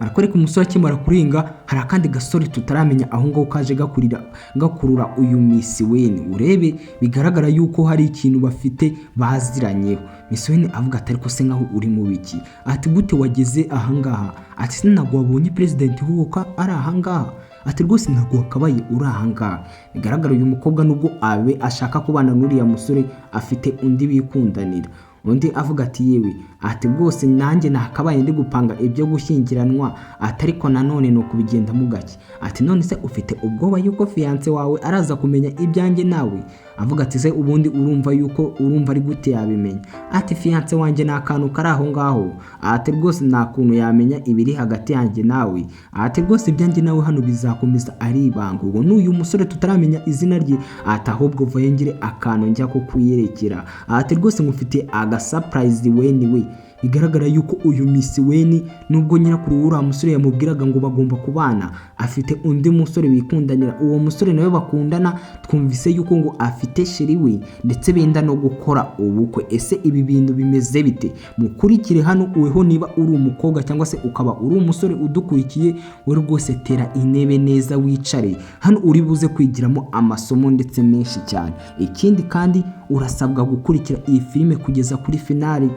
Barakwereka umusore akimara kurenga, hari akandi gasore tutaramenya aho ngaho kaje gakurira gakurura uyu Miss Weni. Urebe bigaragara yuko hari ikintu bafite baziranyeho. Miss Weni avuga ati ariko se nkaho uri mu biki? Ati gute wageze ahangaha? Ati se ntabwo wabonye President Huwoka ari ahangaha? Ati rwose ntabwo wakabaye uri ahangaha. Bigaragara uyu mukobwa nubwo abe ashaka kubana n'uriya musore, afite undi bikundanira. Undi avuga ati yewe, ati rwose nanjye nakabaye ndi gupanga ibyo gushyingiranwa, ati ariko nanone ni ukubigendamo gake. Ati none se ufite ubwoba yuko fiancé wawe araza kumenya ibyanjye nawe? Avuga ati se ubundi urumva yuko urumva ari gute yabimenya? Ati fiancé wanjye ni akantu kari aho ngaho, ati rwose nta kuntu yamenya ibiri hagati yanjye nawe, ati rwose ibyanjye nawe hano bizakomeza ari ibanga. Ubwo n'uyu musore tutaramenya izina rye, ati ahubwo vayo ngire akantu njya kukwiyerekera, ati rwose ngufitiye aga surprise. Weni we Bigaragara yuko uyu Miss Weni, nubwo nyirakuru w'uriya musore yamubwiraga ngo bagomba kubana, afite undi musore bikundanira. Uwo musore nawe bakundana twumvise yuko ngo afite chéri we, ndetse benda no gukora ubukwe. Ese ibi bintu bimeze bite? Mukurikire hano. Weho niba uri umukobwa cyangwa se ukaba uri umusore udukurikiye, we rwose tera intebe neza wicare hano, uri buze kwigiramo amasomo ndetse menshi cyane. Ikindi kandi, urasabwa gukurikira iyi filime kugeza kuri finale.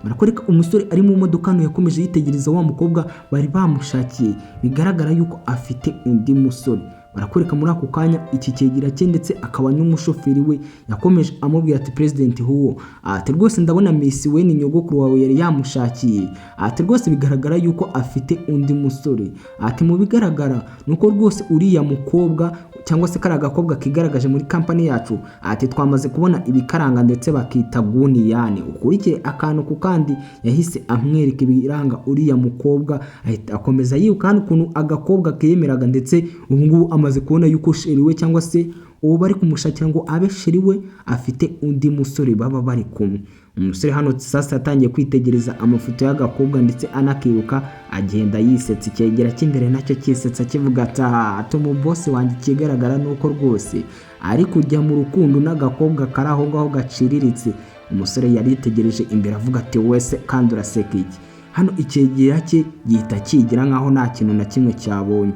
Barakwereka umusore ari mu modoka hano, yakomeje yitegereza wa mukobwa bari bamushakiye, bigaragara yuko afite undi musore. Barakwereka muri ako kanya iki cyegera cye, ndetse akaba n'umushoferi we, yakomeje amubwira ati: "President Huwo," ati, "rwose ndabona Miss we ni nyogokuru wawe yari yamushakiye," ati, "rwose bigaragara yuko afite undi musore," ati, "mu bigaragara nuko rwose uriya mukobwa cyangwa se kariya gakobwa kigaragaje muri kampani yacu," ati, "twamaze kubona ibikaranga ndetse bakita Guniyane." Ukurikire akantu ku kandi. Yahise amwereka ibiranga uriya mukobwa, ahita akomeza yibuka hano ukuntu agakobwa kiyemeraga, ndetse ubu ngubu amaze kubona yuko chéri we, cyangwa se uwo bari kumushakira ngo abe chéri we, afite undi musore baba bari kumwe. Umusore hano sasa yatangiye kwitegereza amafoto y'agakobwa ndetse anakibuka, agenda yisetsa. Icyegera cy'imbere nacyo kisetsa kivuga ati: "Aha boss wanjye, ikigaragara ni uko rwose ari kujya mu rukundo n'agakobwa kari aho ngaho gaciriritse." Umusore yari yitegereje imbere avuga ati: "Wese kandi uraseka iki?" Hano icyegera cye gihita kigira nkaho nta kintu na kimwe cyabonye.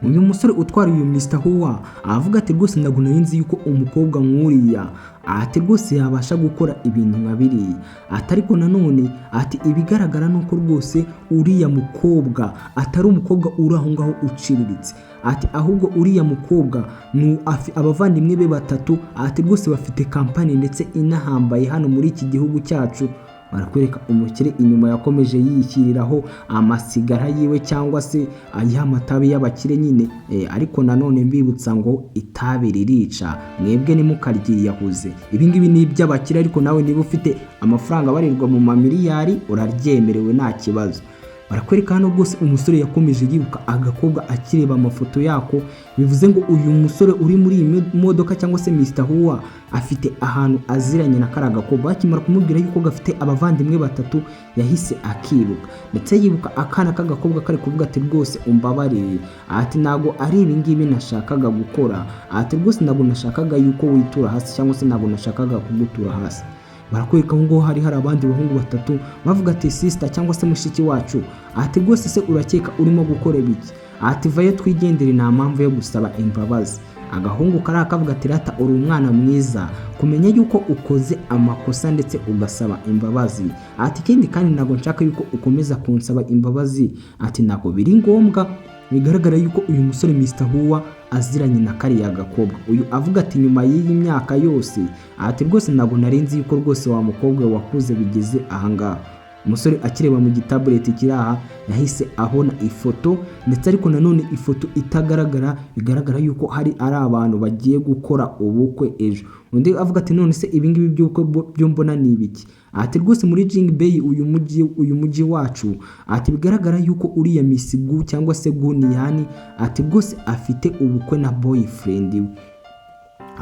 Uyu musore utwara uyu Mr Huwa avuga ati: "Rwose ntabwo nari nzi yuko umukobwa nk'uriya," ati, "rwose yabasha gukora ibintu nka biriya," ati, "ariko nanone," ati, "ibigaragara ni uko rwose uriya mukobwa atari umukobwa uri aho ngaho uciriritse," ati, "ahubwo uriya mukobwa ni abavandimwe be batatu," ati, "rwose bafite kampani ndetse inahambaye hano muri iki gihugu cyacu." Barakwereka umukire inyuma yakomeje yishyiriraho amasigara yiwe, cyangwa se ay'amatabi y'abakire nyine. Ariko nanone mbibutsa ngo itabi ririca, mwebwe ntimukaryiyahuze. Ibi ngibi ni iby'abakire, ariko nawe niba ufite amafaranga abarirwa mu mamiliyari uraryemerewe, nta kibazo. Barakwereka hano rwose umusore yakomeje yibuka agakobwa akireba amafoto yako. Bivuze ngo uyu musore uri muri iyi modoka, cyangwa se Mr Huwa, afite ahantu aziranye na kariya gakobwa. Bakimara kumubwira yuko gafite abavandimwe batatu, yahise akibuka, ndetse yibuka akana k'agakobwa kari kuvuga ati: "Rwose umbabarire," ati, "ntabwo ari ibi ngibi nashakaga gukora," ati, "rwose ntabwo nashakaga yuko witura hasi, cyangwa se ntabwo nashakaga kugutura hasi." Barakwereka aho ngaho hari abandi bahungu batatu bavuga ati: "Sister, cyangwa se mushiki wacu," ati, "rwose se urakeka urimo gukora ibiki?" Ati: "Vayo twigendere, nta mpamvu yo gusaba imbabazi." Agahungu kariya kavuga ati: "Rata uri umwana mwiza kumenya yuko ukoze amakosa ndetse ugasaba imbabazi," ati, "ikindi kandi ntabwo nshaka yuko ukomeza kunsaba imbabazi," ati, "ntabwo biri ngombwa." Bigaragara yuko uyu musore Mr Huwa aziranye na kariya gakobwa. Uyu avuga ati: "Nyuma y'iyi myaka yose," ati, "rwose ntabwo nari nzi yuko rwose wa mukobwa wakuze bigeze ahangaha." Umusore akireba mu gitabuleti kiri aha, yahise abona ifoto, ndetse ariko nanone ifoto itagaragara. Bigaragara yuko hari ari abantu bagiye gukora ubukwe ejo. Undi avuga ati: "None se ibingibi by'ubukwe byo mbona ni ibiki?" Ati: "Rwose muri Jing Bay, uyu mujyi wacu," ati, "bigaragara yuko uriya Miss Gu, cyangwa se Gu Niyani," ati, "rwose afite ubukwe na boyfriend we."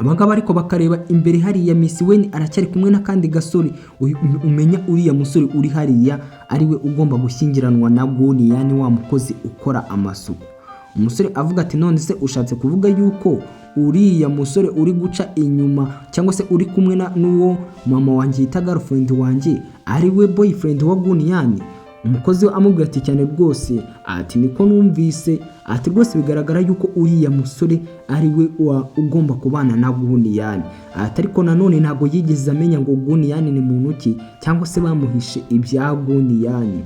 Abangaba ariko bakareba imbere hariya, Miss Weni aracyari kumwe n'akandi gasore. Umenya uriya musore uri hariya ariwe ugomba gushyingiranwa na Guniyani, wa mukozi ukora amasuku. Umusore avuga ati: "None se ushatse kuvuga yuko uriya musore uri guca inyuma, cyangwa se uri kumwe n'uwo mama wanjye yita girlfriend wanjye, ari we boyfriend wa Guniyani?" Umukozi we amubwira ati: "Cyane rwose," ati, "niko numvise," ati, "rwose bigaragara yuko uriya musore ari we ugomba kubana na Guniyani," ati, "ariko nanone ntabwo yigeze amenya ngo Guniyani ni muntu ki, cyangwa se bamuhishe ibya Guniyani."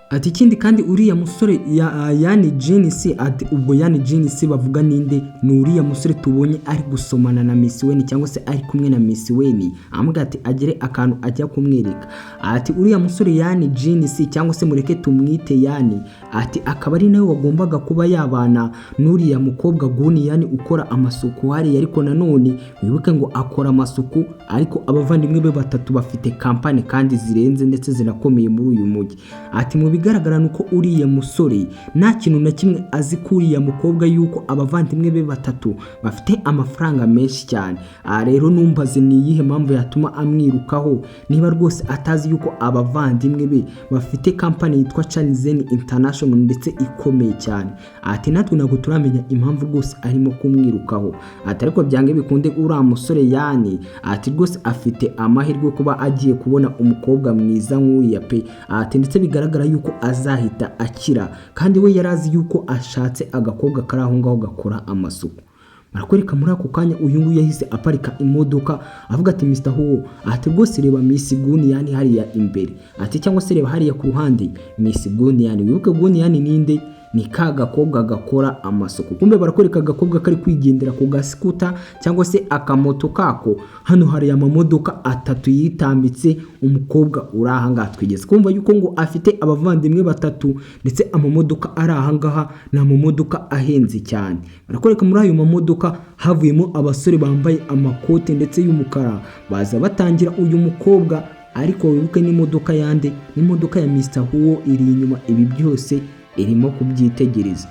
Ati: "Ikindi kandi uriya musore ya Yani Jinisi," ati, ubwo Yani Jinisi bavuga ninde? Ni uriya musore tubonye ari gusomana na Miss Weni, cyangwa se ari kumwe na Miss Weni. Amubwira ati agere akantu ajya kumwereka. Ati: "Uriya musore Yani Jinisi, cyangwa se mureke tumwite Yani," ati, "akaba ari nawe wagombaga kuba yabana n'uriya mukobwa Guni Yani ukora amasuku hariya. Ariko nanone wibuke ngo akora amasuku, ariko abavandimwe be batatu bafite kampani kandi zirenze ndetse zirakomeye muri uyu mujyi." Ati: "Mu bigaragara ni uko uriya musore nta kintu na kimwe azi ko uriya mukobwa yuko abavandimwe be batatu bafite amafaranga menshi cyane. Aha rero numbaze ni iyihe mpamvu yatuma amwirukaho niba rwose atazi yuko abavandimwe be bafite kampani yitwa Charlesen International ndetse ikomeye cyane. Ati natwe ntabwo turamenya impamvu rwose arimo kumwirukaho. Ati ariko byange bikunde uriya musore yani, ati rwose afite amahirwe kuba agiye kubona umukobwa mwiza nk'uriya pe. Ati ndetse bigaragara yuko azahita akira, kandi we yari azi yuko ashatse agakobwa kari aho ngaho gakora amasuku. Barakwereka muri ako kanya uyu nguyu yahise aparika imodoka, avuga ati Mr. Huwo, ati rwose reba Miss Gunian hariya imbere, ati cyangwa se reba hariya ku ruhande Miss Gunian. Wibuke Gunian ninde? Ni ka gakobwa gakora amasuku. Kumbe barakwereka agakobwa kari kwigendera ku gasikuta cyangwa se akamoto kako. Hano hari amamodoka atatu yitambitse umukobwa uri aha ngaha. Twigeze kumva yuko ngo afite abavandimwe batatu, ndetse amamodoka ari aha ngaha ni amamodoka ahenze cyane. Barakwereka muri ayo mamodoka havuyemo abasore bambaye amakote ndetse y'umukara, baza batangira uyu mukobwa. Ariko wibuke n'imodoka yande? N'imodoka ya Mr. Huwo iri inyuma, ibi byose irimo kubyitegereza.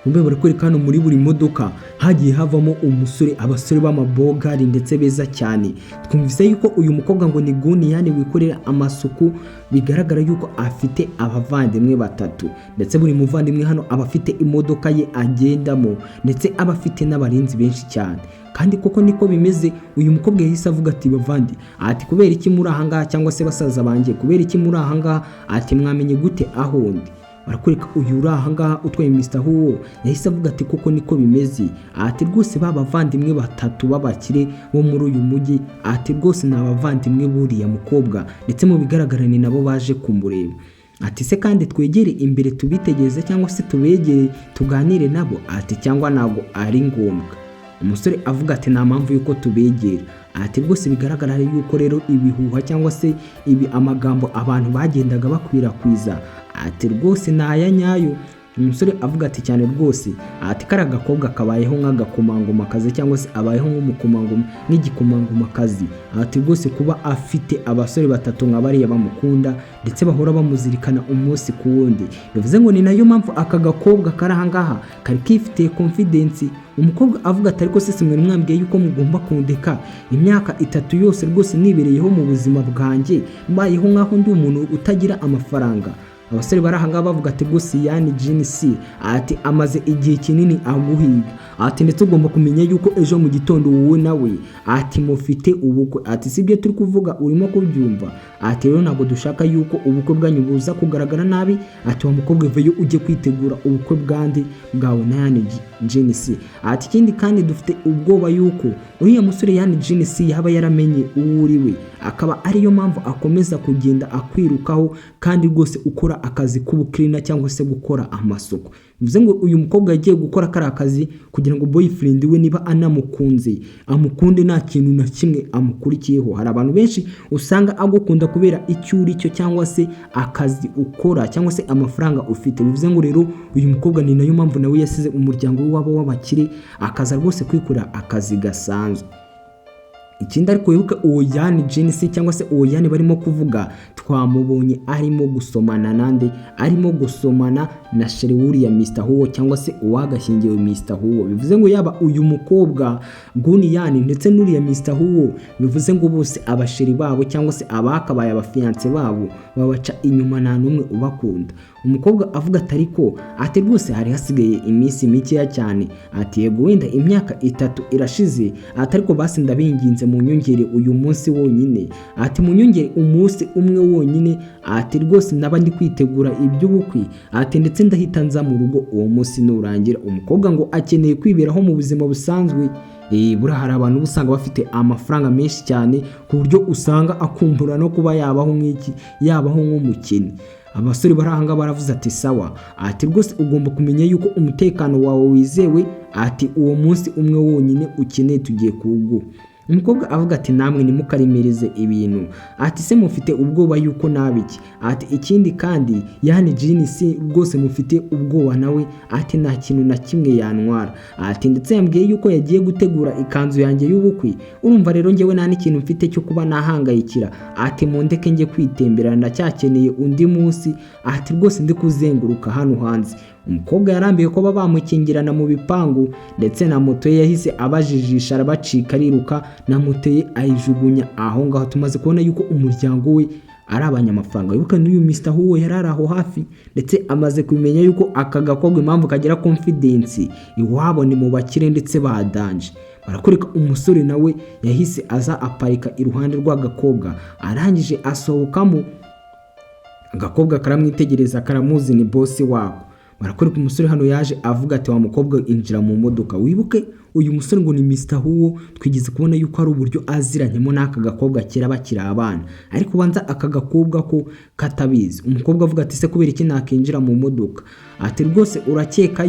Kumbe barakwereka hano muri buri modoka hagiye havamo umusore, abasore b'amabogari ndetse beza cyane. Twumvise yuko uyu mukobwa ngo ni Guniyani wikorera amasuku, bigaragara yuko afite abavandimwe batatu, ndetse buri muvandimwe hano aba afite imodoka ye agendamo, ndetse aba afite n'abarinzi benshi cyane. Kandi koko niko bimeze. Uyu mukobwa yahise avuga ati bavandi, ati kubera iki muri aha ngaha, cyangwa se basaza banjye, kubera iki muri aha ngaha? Ati mwamenye gute aho ndi? Barakwereka uyu uri aha ngaha utwaye Mr. Huwo yahise avuga ati koko niko bimeze. Ati rwose ba bavandimwe batatu b'abakire bo muri uyu mujyi, ati rwose ni abavandimwe buriya mukobwa, ndetse mu bigaragara ni nabo baje kumureba. Ati se kandi twegere imbere tubitegereze cyangwa se tubegere tuganire nabo? Ati cyangwa ntabwo ari ngombwa. Umusore avuga ati nta mpamvu y'uko tubegera. Ati rwose bigaragara yuko rero ibihuha cyangwa se ibi amagambo abantu bagendaga bakwirakwiza, ati rwose ni aya nyayo. Umusore avuga ati cyane rwose. Ati kariya gakobwa kabayeho nk'agakomangomakazi cyangwa se abayeho nk'umukomangoma, nk'igikomangomakazi. Ati rwose kuba afite abasore batatu nka bariya bamukunda ndetse bahora bamuzirikana umunsi ku wundi, bivuze ngo ni nayo mpamvu aka gakobwa kari aha ngaha kari kifitiye confidence. Umukobwa avuga ati ariko se mwari mwambwiye yuko mugomba kundeka imyaka 3 yose rwose nibereyeho mu buzima bwanjye, mbayeho nk'aho ndi umuntu utagira amafaranga. Abasore bari aha ngaha bavuga ati rwose Yani Jinisi, ati amaze igihe kinini aguhiga, ati ndetse ugomba kumenya yuko ejo mu gitondo wowe nawe ati mufite ubukwe. Ati sibyo turi kuvuga, urimo kubyumva? Ati rero ntabwo dushaka yuko ubukwe bwanyu buza kugaragara nabi. Ati wa mukobwa vayo ujye kwitegura ubukwe bwandi bwawe na Yani Jinisi. Ati ikindi kandi dufite ubwoba yuko uriya musore Yani Jinisi yaba yaramenye uwo uri we, akaba ariyo mpamvu akomeza kugenda akwirukaho, kandi rwose ukora akazi k'ubukirina cyangwa se gukora amasuku. Bivuze ngo uyu mukobwa yagiye gukora kariya kazi kugira ngo boyfriend we niba anamukunze amukunde nta kintu na kimwe amukurikiyeho. Hari abantu benshi usanga agukunda kubera icyo uri cyo cyangwa se akazi ukora cyangwa se amafaranga ufite. Bivuze ngo rero uyu mukobwa ni nayo mpamvu nawe yasize umuryango we wabo w'abakire akaza rwose kwikorera akazi gasanzwe. Ikindi ariko wibuke uwo Yani Jinisi cyangwa se uwo Yani barimo kuvuga, twamubonye arimo gusomana nande? Arimo gusomana na chéri wuriya Mr. Huwo cyangwa se uwagashyingiwe Mr. Huwo. Bivuze ngo yaba uyu mukobwa Guniyani ndetse n'uriya Mr. Huwo, bivuze ngo bose abasheri babo cyangwa se abakabaye abafiyanse babo babaca inyuma, nta n'umwe ubakunda. Umukobwa avuga ati ariko ati rwose hari hasigaye iminsi mikeya cyane. Ati yego wenda imyaka 3 irashize, ati ariko basi ndabinginze munyongere uyu munsi wonyine, ati munyongere umunsi umwe wonyine, ati rwose naba ndi kwitegura iby'ubukwe, ati ndetse ndahita nza mu rugo uwo munsi nurangira. Umukobwa ngo akeneye kwiberaho mu buzima busanzwe. Buriya hari abantu usanga bafite amafaranga menshi cyane ku buryo usanga akumbura no kuba yabaho nk'iki, yabaho nk'umukene. Abasore bari aha ngaha baravuze ati sawa, ati rwose ugomba kumenya yuko umutekano wawe wizewe, ati uwo munsi umwe wonyine ukeneye tugiye kuwuguha. Umukobwa avuga ati namwe ntimukaremereze ibintu. Ati se mufite ubwoba yuko nabiki? Ati ikindi kandi yani Jini si rwose mufite ubwoba nawe, ati nta kintu na kimwe yantwara. Ati ndetse yambwiye yuko yagiye gutegura ikanzu yanjye y'ubukwe, urumva rero njyewe nta n'ikintu mfite cyo kuba nahangayikira. Ati mundeke njye kwitembera, ndacyakeneye undi munsi. Ati rwose ndi kuzenguruka hano hanze. Umukobwa yarambiwe ko baba bamukingirana mu bipangu, ndetse na moto ye yahise abajijisha arabacika ariruka, na moto ye ayijugunya aho ngaho. Tumaze kubona yuko umuryango we ari abanyamafaranga. Wibuke n'uyu Mr. Huwo yari ari aho hafi, ndetse amaze kumenya yuko aka gakobwa impamvu kagira confidence iwabo ni mu bakire ndetse badanje. Barakwereka umusore nawe yahise aza aparika iruhande rw'agakobwa, arangije asohokamo. Agakobwa karamwitegereza, karamuzi, ni boss wako. Barakwereka umusore hano yaje avuga ati wa mukobwa injira mu modoka. Wibuke uyu musore ngo ni Mr. Huwo, twigeze kubona yuko ari uburyo aziranyemo n'aka gakobwa kera bakiri abana, ariko ubanza aka gakobwa ko katabizi. Umukobwa avuga ati se kubera iki nakinjira mu modoka? Ati rwose urakeka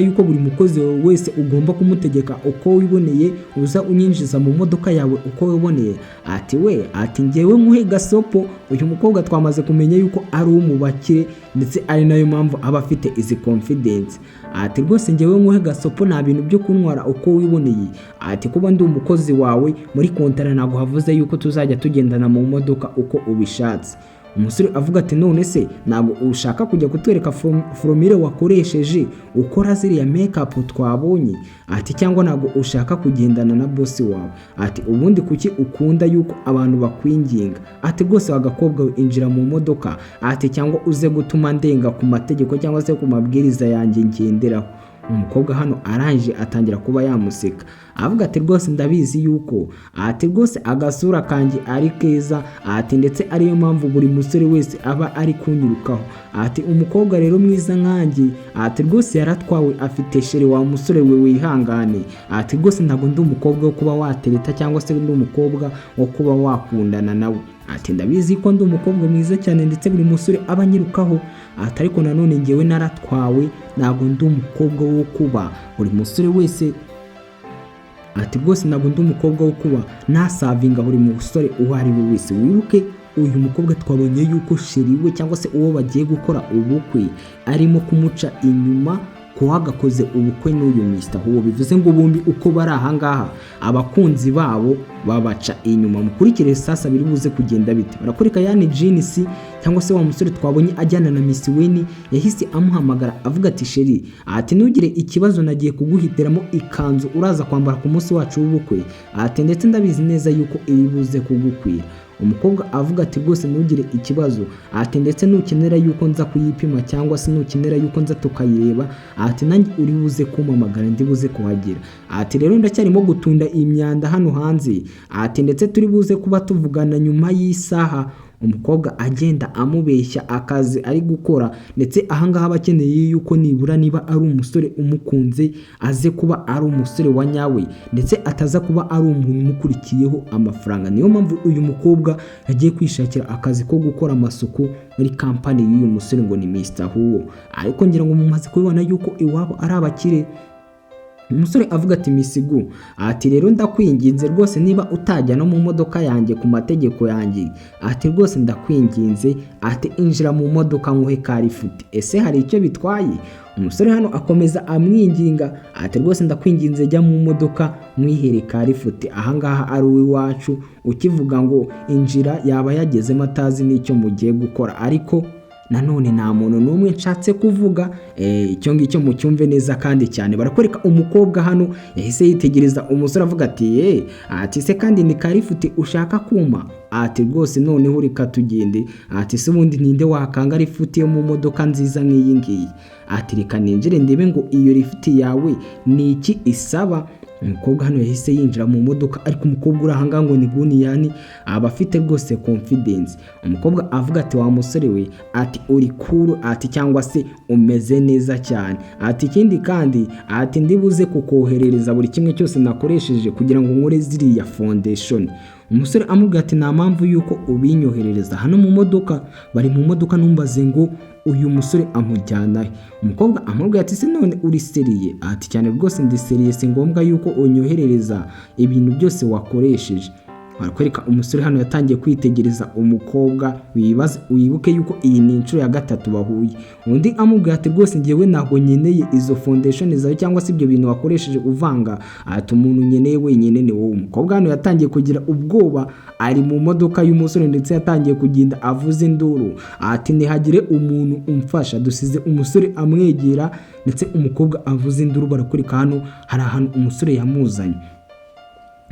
yuko buri mukozi wese ugomba kumutegeka uko wiboneye, uza unyinjiza mu modoka yawe uko wiboneye? Ati we, ati ngewe nkuhe gasopo. Uyu mukobwa twamaze kumenya yuko ari uwo mu bakire, ndetse ari nayo mpamvu aba afite izi confidence. Ati rwose ngewe nkuhe gasopo, nta bintu byo kuntwara uko wiboneye. Ati kuba ndi umukozi wawe muri kontara ntabwo havuze yuko tuzajya tugendana mu modoka uko ubishatse. Umusore avuga ati none se ntabwo ushaka kujya kutwereka formule wakoresheje ukora ziriya makeup twabonye? Ati cyangwa ntabwo ushaka kugendana na boss wawe? Ati ubundi kuki ukunda yuko abantu bakwinginga? Ati rwose wagakobwa we injira mu modoka, ati cyangwa uze gutuma ndenga ku mategeko cyangwa se ku mabwiriza yanjye ngenderaho. Umukobwa hano arangije atangira kuba yamuseka, avuga ati rwose ndabizi yuko, ati rwose agasura kanjye ari keza, ati ndetse ariyo mpamvu buri musore wese aba ari kunyirukaho. Ati umukobwa rero mwiza nkanjye, ati rwose yaratwawe afite chéri. Wa musore we wihangane, ati rwose ntabwo ndi umukobwa wo kuba watereta cyangwa se ndi umukobwa wo kuba wakundana nawe. Ati ndabizi ko ndi umukobwa mwiza cyane ndetse buri musore aba anyirukaho, ati ariko nanone ngewe naratwawe, ntabwo ndi umukobwa wo kuba buri musore wese. Ati rwose ntabwo ndi umukobwa wo kuba nasavinga buri musore uwo ari we wese. Wibuke uyu mukobwa twabonye yuko chéri we cyangwa se uwo bagiye gukora ubukwe arimo kumuca inyuma ko wagakoze ubukwe n'uyu Mr. Huwo, bivuze ngo bombi uko bari ahangaha abakunzi babo babaca inyuma. Mukurikire sasa biri buze kugenda bite. Barakwereka yani Jinisi cyangwa se wa musore twabonye ajyana na Miss Weni, yahise amuhamagara avuga ati chéri, ati ntugire ikibazo, nagiye kuguhitiramo ikanzu uraza kwambara ku munsi wacu w'ubukwe, ati ndetse ndabizi neza yuko iri buze kugukwira. Umukobwa avuga ati rwose ntugire ikibazo, ati ndetse nukenera yuko nza kuyipima cyangwa se nukenera yuko nza tukayireba, ati nanjye uri buze kumpamagara ndi buze kuhagera. Ati rero ndacyarimo gutunda imyanda hano hanze, ati ndetse turi buze kuba tuvugana nyuma y'isaha. Umukobwa agenda amubeshya akazi ari gukora, ndetse ahangaha aba akeneye yuko nibura niba ari umusore umukunze aze kuba ari umusore wa nyawe, ndetse ataza kuba ari umuntu umukurikiyeho amafaranga. Niyo mpamvu uyu mukobwa yagiye kwishakira akazi ko gukora amasuku muri kampani y'uyu musore ngo ni Mr. Huwo. Ariko ngira ngo mumaze kubibona yuko iwabo ari abakire. Umusore avuga ati misigu, ati rero ndakwinginze rwose niba utajya no mu modoka yanjye ku mategeko yanjye, ati rwose ndakwinginze, ati injira mu modoka nkuhe ka lift, ese hari icyo bitwaye? Umusore hano akomeza amwinginga ati rwose ndakwinginze jya mu modoka mwihere ka lift, ahangaha ari uw'iwacu, ukivuga ngo injira yaba yagezemo atazi n'icyo mugiye gukora. Ariko nanone nta muntu n'umwe nshatse kuvuga, icyo ngicyo mucyumve neza kandi cyane. Barakwereka umukobwa hano yahise yitegereza umusore avuga ati ye, ati se kandi ni ka lift ushaka kuma? Ati rwose noneho reka tugende. Ati se ubundi ninde wakanga lift yo mu modoka nziza nk'iyi ngiyi? Ati reka ninjire ndebe ngo iyo lift yawe ni iki isaba. Umukobwa hano yahise yinjira mu modoka, ariko umukobwa uri ahangaha ngo ni Guniyani aba afite rwose confidence. Umukobwa avuga ati wa musore we, ati uri cool, ati cyangwa se umeze neza cyane. Ati ikindi kandi, ati ndibuze kukoherereza buri kimwe cyose nakoresheje kugira ngo nkore ziriya foundation. Umusore amubwira ati nta mpamvu yuko ubinyoherereza hano mu modoka. Bari mu modoka, ntumbaze ngo Uyu musore amujyana he? Umukobwa amubwira ati: "Se none uri sérieux?" Ati: "Cyane rwose, ndi sérieux, si ngombwa yuko unyoherereza ibintu byose wakoresheje." Barakwereka umusore hano yatangiye kwitegereza umukobwa. Wibaze, wibuke yuko iyi ni inshuro ya gatatu bahuye. Undi amubwira ati: "Rwose ngewe ntabwo nkeneye izo foundation zawe cyangwa se ibyo bintu wakoresheje uvanga." Ati: "Umuntu nkeneye wenyine ni wowe." Umukobwa hano yatangiye kugira ubwoba, ari mu modoka y'umusore, ndetse yatangiye kugenda avuza induru, ati: "Ntihagire umuntu umfasha." Dusize umusore amwegera, ndetse umukobwa avuza induru. Barakwereka hano hari ahantu umusore yamuzanye.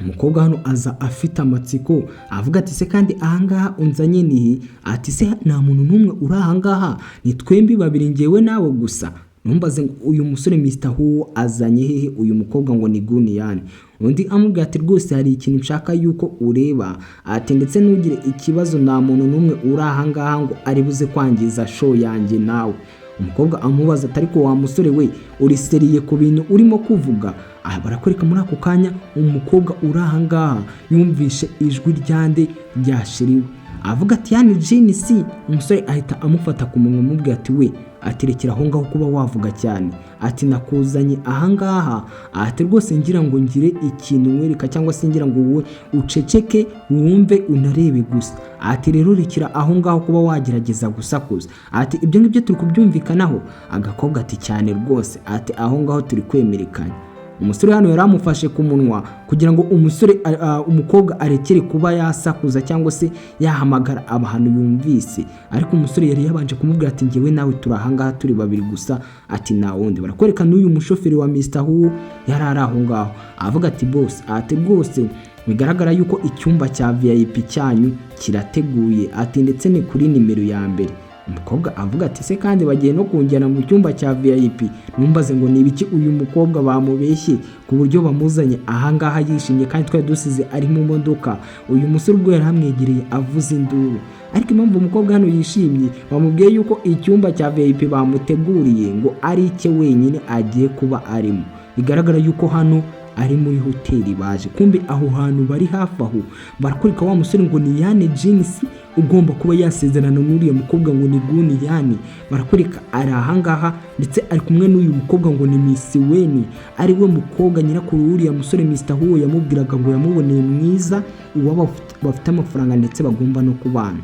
Umukobwa hano aza afite amatsiko, avuga ati: "Se kandi ahangaha unzanye nihe?" Ati: "Se nta muntu n'umwe uri ahangaha? Ni twembi babiri, ngewe nawe gusa." Ntumbaze ngo uyu musore Mr Huwo azanye hehe uyu mukobwa ngo ni Guniyani. Undi amubwira ati: "Rwose hari ikintu nshaka yuko ureba." Ati: "Ndetse ntugire ikibazo, nta muntu n'umwe uri ahangaha ngo ari buze kwangiza show yanjye nawe." Umukobwa amubaza ati: "Ariko wa musore we, uri sérieux ku bintu urimo kuvuga?" Aha barakwereka muri ako kanya umukobwa uri ahangaha yumvishe ijwi ryande? Ryashiriwe. Avuga ati: "Yani jinisi." Umusore ahita amufata ku munwa, amubwira ati: "We," aterekera aho ngaho kuba wavuga cyane. Ati: "Nakuzanye ahangaha," ati, "rwose ngira ngo ngire ikintu nkwereka, cyangwa se ngira ngo wowe uceceke wumve unarebe gusa." Ati: "Rero rekera aho ngaho kuba wagerageza gusakuza." Ati: "Ibyo ngibyo turi kubyumvikanaho?" Agakobwa ati: "Cyane rwose." Ati: "Aho ngaho turi kwemerekanya." Umusore hano yari amufashe ku munwa kugira ngo umusore, umukobwa arekere kuba yasakuza cyangwa se yahamagara abantu yumvise. Ariko umusore yari yabanje kumubwira ati: "Ngewe nawe turi ahangaha turi babiri gusa." Ati: "Nta wundi." Barakwereka n'uyu mushoferi wa Mr Hu yari ari aho ngaho, avuga ati: "Boss," ati, "rwose bigaragara yuko icyumba cya VIP cyanyu kirateguye." Ati: "Ndetse ni kuri nimero ya mbere." Umukobwa avuga ati: "Se kandi bagiye no kunjyana mu cyumba cya VIP?" Numbaze ngo ni ibiki uyu mukobwa bamubeshye ku buryo bamuzanye ahangaha yishimye, kandi twari dusize ari mu modoka. Uyu musore ubwo yari amwegereye avuza induru. Ariko impamvu umukobwa hano yishimye, bamubwiye yuko icyumba cya VIP bamuteguriye ngo ari icye wenyine agiye kuba arimo. Bigaragara yuko hano ari muri hoteli baje. Kumbe aho hantu bari hafi aho, barakwereka wa musore ngo ni Yane Jinisi ugomba kuba yasezerana n'uriya mukobwa ngo ni Guni Yani. Barakwereka ari ahangaha, ndetse ari kumwe n'uyu mukobwa ngo ni Miss Weni, ari we mukobwa nyirakuru w'uriya musore Mr Huwo yamubwiraga ngo yamuboneye mwiza, uwaba bafite amafaranga ndetse bagomba no kubana.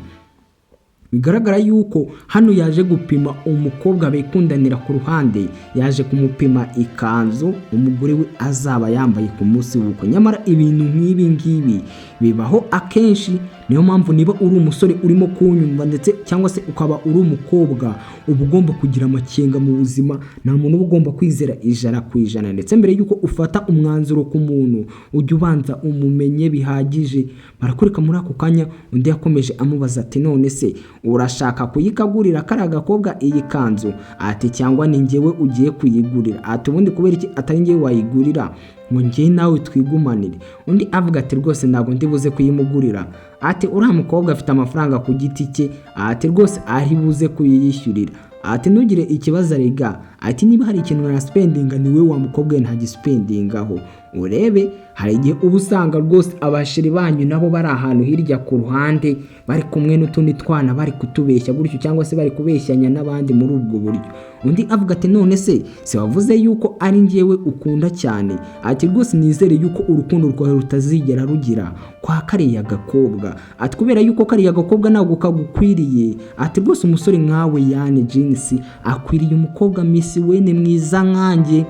Bigaragara yuko hano yaje gupima umukobwa bikundanira ku ruhande, yaje kumupima ikanzu umugore we azaba yambaye ku munsi w'ubukwe. Nyamara ibintu nk'ibi ngibi bibaho akenshi. Niyo mpamvu niba uri umusore urimo kunyumva, ndetse cyangwa se ukaba uri umukobwa, uba ugomba kugira amakenga mu buzima. Nta muntu uba ugomba kwizera 100%. Ndetse mbere y'uko ufata umwanzuro ku muntu, ujya ubanza umumenye bihagije. Barakwereka muri ako kanya undi yakomeje amubaza ati: "None se urashaka kuyikagurira kariya gakobwa iyi kanzu?" Ati: "Cyangwa ni njyewe ugiye kuyigurira?" Ati: "Ubundi kubera iki atari njyewe wayigurira ngo njye nawe twigumanire?" Undi avuga ati: "Rwose ntabwo ndi buze kuyimugurira." Ati: "Uriya mukobwa afite amafaranga ku giti cye." Ati: "Rwose ari buze kuyiyishyurira." Ati: "Ntugire ikibazo arega." Ati: "Niba hari ikintu naspendinga, ni we wa mukobwa we ntagispendingaho." Urebe, hari igihe uba usanga rwose abasheri banyu nabo bari ahantu hirya ku ruhande, bari kumwe n'utundi twana, bari kutubeshya gutyo, cyangwa se bari kubeshyanya n'abandi muri ubwo buryo. Undi avuga ati: "None se si wavuze yuko ari njyewe ukunda cyane?" Ati: "Rwose nizere yuko urukundo rwawe rutazigera rugira kwa kariya gakobwa." Ati: "Kubera yuko kariya gakobwa ntabwo kagukwiriye." Ati: "Rwose umusore nkawe Yane Jinisi akwiriye umukobwa Miss Wene mwiza nkanjye."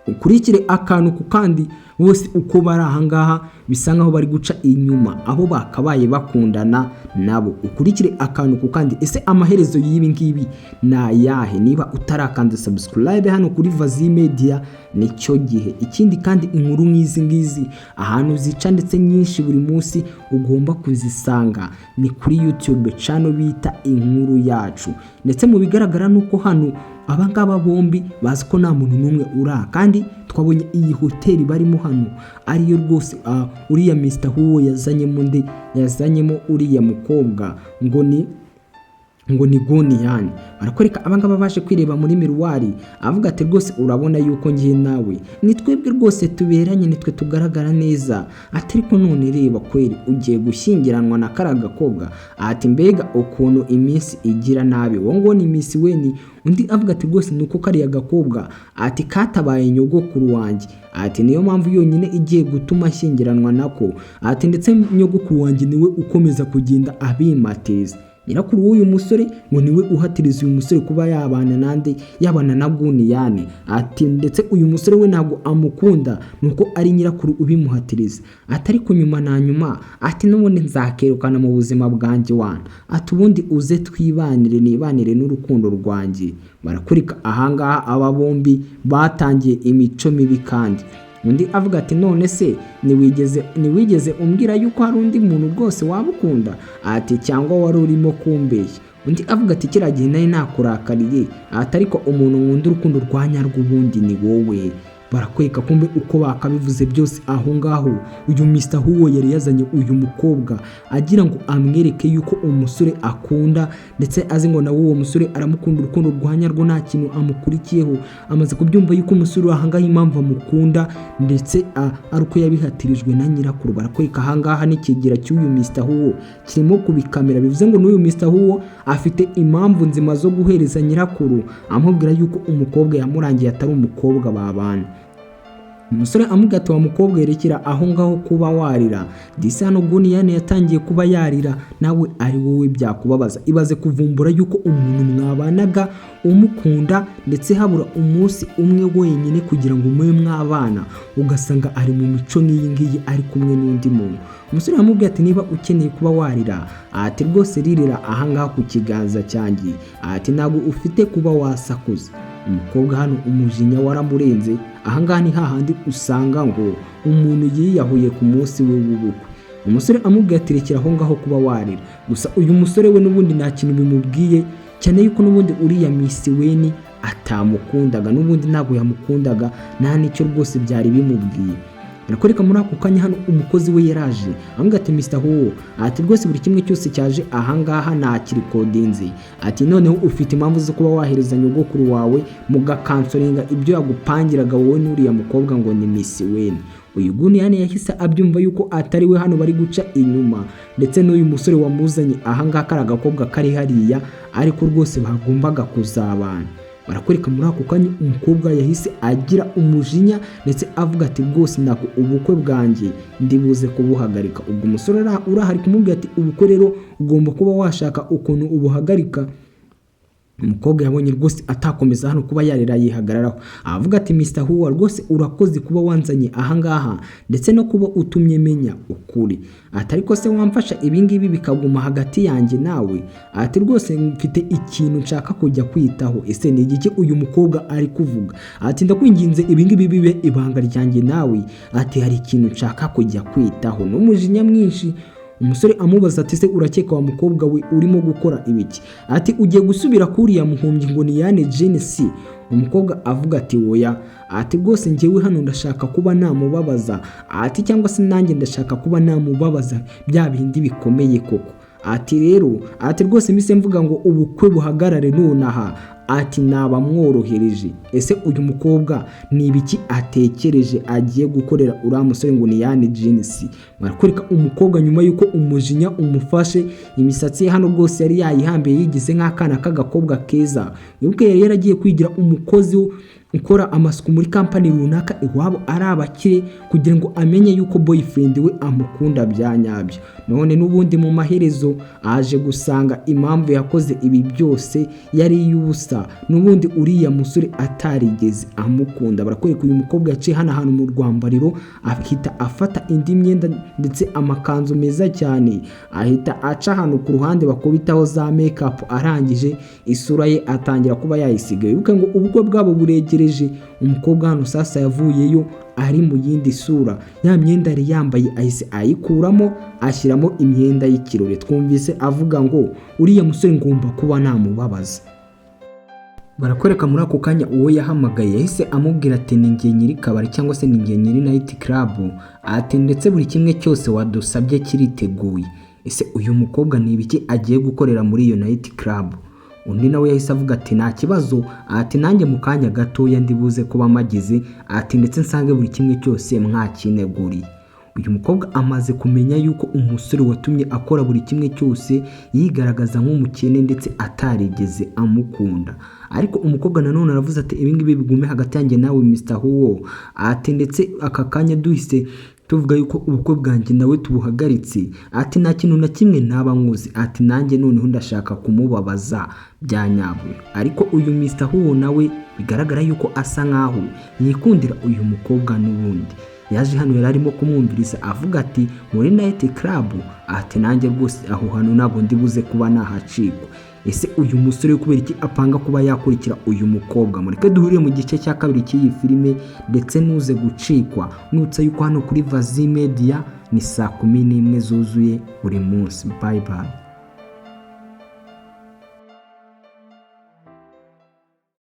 Ukurikire akantu ku kandi, bose uko bari ahangaha bisa nkaho bari guca inyuma aho bakabaye bakundana nabo. Ukurikire akantu ku kandi. Ese amaherezo y'ibi ngibi ni ayahe? Niba utarakanda subscribe hano kuri Vazi Media, nicyo gihe. Ikindi kandi, inkuru nk'izi ngizi ahantu zica ndetse nyinshi buri munsi ugomba kuzisanga ni kuri YouTube channel bita Inkuru Yacu. Ndetse mu bigaragara ni uko hano abangaba bombi bazi ko nta muntu n'umwe uraha, kandi twabonye iyi hoteli barimo hano ariyo rwose uriya Mr Huwo yazanyemo. Undi yazanyemo uriya mukobwa ngo ni Ngo ni Guniyani. Barakwereka abangaba baje kwireba muri miroir, avuga ati: "Rwose urabona yuko ngiye nawe ni twebwe rwose tuberanye, nitwe tugaragara neza." Ati: "Ariko none reba kweri, ugiye gushyingiranwa na kariya gakobwa." Ati: "Mbega ukuntu iminsi igira nabi!" Uwo ngo ni Miss Weni. Undi avuga ati: "Rwose ni uko kariya gakobwa," ati, "katabaye nyogokuru wanjye," ati, "niyo mpamvu yonyine igiye gutuma nshyingiranwa nako." Ati: "Ndetse nyogokuru wanjye niwe ukomeza kugenda abimateza." Nyirakuru w'uyu musore ngo niwe uhatiriza uyu musore kuba yabana nande? Yabana na Guniyani. Ati: "Ndetse uyu musore we ntabwo amukunda, nuko ari nyirakuru ubimuhatiriza." Ati: "Ariko nyuma na nyuma," ati, "n'ubundi nzakerukana mu buzima bwanjye wana." Ati: "Ubundi uze twibanire, nibanire n'urukundo rwanjye." Barakwereka ahangaha aba bombi batangiye imico mibi, kandi undi avuga ati: "None se ntiwigeze umbwira yuko hari undi muntu rwose waba ukunda?" Ati: "Cyangwa wari urimo kumbeshya?" Undi avuga ati: "Kiriya gihe nari nakurakariye." Ati: "Ariko umuntu nkunda urukundo rwa nyarwo ubundi ni wowe." Barakwereka kumbe uko bakabivuze byose aho ngaho, uyu Mr Huwo yari yazanye uyu mukobwa agira ngo amwereke yuko umusore akunda, ndetse azi ngo nawe uwo musore aramukunda urukundo rwa nyarwo, nta kintu amukurikiyeho. Amaze kubyumva yuko umusore uri ahangaha impamvu amukunda ndetse ari uko yabihatirijwe na nyirakuru. Barakwereka ahangaha n'ikigira cy'uyu Mr Huwo kirimo kubikamera, bivuze ngo n'uyu Mr Huwo afite impamvu nzima zo guhereza nyirakuru, amubwira yuko umukobwa yamurangiye atari umukobwa babana. Umusore amubwira ati: "Wa mukobwa, yerekera aho ngaho kuba warira." Disi hano Guniyane yatangiye kuba yarira. Nawe ari wowe byakubabaza. Ibaze kuvumbura yuko umuntu mwabanaga umukunda, ndetse habura umunsi umwe wenyine kugira ngo mube mwabana, ugasanga ari mu mico nk'iyi ngiyi, ari kumwe n'undi muntu. Umusore yamubwiye ati: "Niba ukeneye kuba warira," ati, "rwose ririra ahangaha ku kiganza cyanjye," ati, "ntabwo ufite kuba wasakuza." Umukobwa hano umujinya waramurenze. Ahangaha ni hahandi usanga ngo umuntu yiyahuye ku munsi we w'ubukwe. Umusore amubwiye ati: "Rekera aho ngaho kuba warira." Gusa uyu musore we n'ubundi nta kintu bimubwiye, cyane yuko n'ubundi uriya Miss Weni atamukundaga, n'ubundi ntabwo yamukundaga, nta n'icyo rwose byari bimubwiye. Arakwereka muri ako kanya hano umukozi we yaraje, amubwira ati: "Mr Huwo," ati, "rwose buri kimwe cyose cyaje ahangaha nakirikodinze." Ati: "Noneho ufite impamvu zo kuba wahereza nyogokuru wawe mugakansoringa ibyo yagupangiraga wowe n'uriya mukobwa ngo ni Miss Weni." Uyu Guniyani yahise abyumva yuko atari we hano bari guca inyuma, ndetse n'uyu musore wamuzanye ahangaha kari agakobwa kari hariya, ariko rwose bagombaga kuzabana. Barakwereka muri ako kanya umukobwa yahise agira umujinya, ndetse avuga ati: "Rwose ntabwo ubukwe bwanjye ndibuze kubuhagarika." Ubwo umusore urahari kumubwira ati: "Ubukwe rero ugomba kuba washaka ukuntu ubuhagarika." Umukobwa yabonye rwose atakomeza hano kuba yarira, yihagararaho, avuga ati: "Mr Huwa, rwose urakoze kuba wanzanye ahangaha, ndetse no kuba utumye menya ukuri." Ati: "Ariko se wamfasha ibingibi bikaguma hagati yanjye nawe?" Ati: "Rwose mfite ikintu nshaka kujya kwitaho." Ese ni igiki uyu mukobwa ari kuvuga? Ati: "Ndakwinginze, ibingibi bibe ibanga ryanjye nawe." Ati: "Hari ikintu nshaka kujya kwitaho." N'umujinya mwinshi umusore amubaza ati: "Se urakeka wa mukobwa we urimo gukora ibiki?" Ati: "Ugiye gusubira kuriya muhumbyi ngo ni Yane Jenesi?" Umukobwa avuga ati: "Woya." Ati: "Rwose njyewe hano ndashaka kuba namubabaza," ati, "cyangwa se nanjye ndashaka kuba namubabaza bya bindi bikomeye koko." Ati: "Rero," ati, "rwose mise mvuga ngo ubukwe buhagarare nonaha," ati, "naba mworohereje." Ese uyu mukobwa ni ibiki atekereje agiye gukorera uriya musore ngo ni Yani Jenisi? Barakwereka umukobwa nyuma y'uko umujinya umufashe, imisatsi ye hano rwose yari yayihambiye, yigize nk'akana k'agakobwa keza. Wibuke yari yaragiye kwigira umukozi ukora amasuku muri kampani runaka, iwabo ari abakire, kugira ngo amenye yuko boyfriend we amukunda bya nyabyo. None n'ubundi mu maherezo aje gusanga impamvu yakoze ibi byose yari iy'ubusa, n'ubundi uriya musore atarigeze amukunda. Barakwereka uyu mukobwa yaciye hano ahantu mu rwambariro, ahita afata indi myenda, ndetse amakanzu meza cyane, ahita aca ahantu ku ruhande bakubitaho za make-up, arangije isura ye atangira kuba yayisiga. Wibuke ngo ubukwe bwabo buregereje. Umukobwa hano sasa yavuyeyo ari mu yindi sura, ya myenda yari yambaye ahise ayikuramo, ashyiramo imyenda y'ikirori. Twumvise avuga ngo uriya musore ngomba kuba namubabaza. Barakwereka muri ako kanya uwo yahamagaye yahise amubwira ati: "Ni njye nyiri kabari, cyangwa se ni njye nyiri night club," ati, "ndetse buri kimwe cyose wadusabye kiriteguye." Ese uyu mukobwa ni ibiki agiye gukorera muri iyo night club? Undi nawe yahise avuga ati: "Nta kibazo," ati: "Nanjye mu kanya gatoya ndibuze kuba mpageze," ati: "ndetse nsange buri kimwe cyose mwakineguriye." Uyu mukobwa amaze kumenya yuko umusore watumye akora buri kimwe cyose yigaragaza nk'umukene ndetse atarigeze amukunda. Ariko umukobwa nanone aravuze ati: "Ibingibi bigume hagati yanjye nawe, Mr Huwo," ati: "ndetse aka kanya duhise tuvuga yuko ubukwe bwanjye nawe tubuhagaritse," ati: "nta kintu na kimwe naba nkuzi," ati: "nanjye noneho ndashaka kumubabaza bya nyabyo." Ariko uyu Mr Huwo nawe bigaragara yuko asa nkaho yikundira uyu mukobwa. N'ubundi yaje hano yari arimo kumwumviriza avuga ati: "Muri night club," ati: "nanjye rwose aho hantu ntabwo ndibuze kuba nahacikwa." Ese uyu musore kubera iki apanga kuba yakurikira uyu mukobwa? Mureke duhurire mu gice cya kabiri cy'iyi filime, ndetse ntuze gucikwa. Mwibutsa yuko hano kuri Vazi Media ni saa 11 zuzuye buri munsi. Bye bye.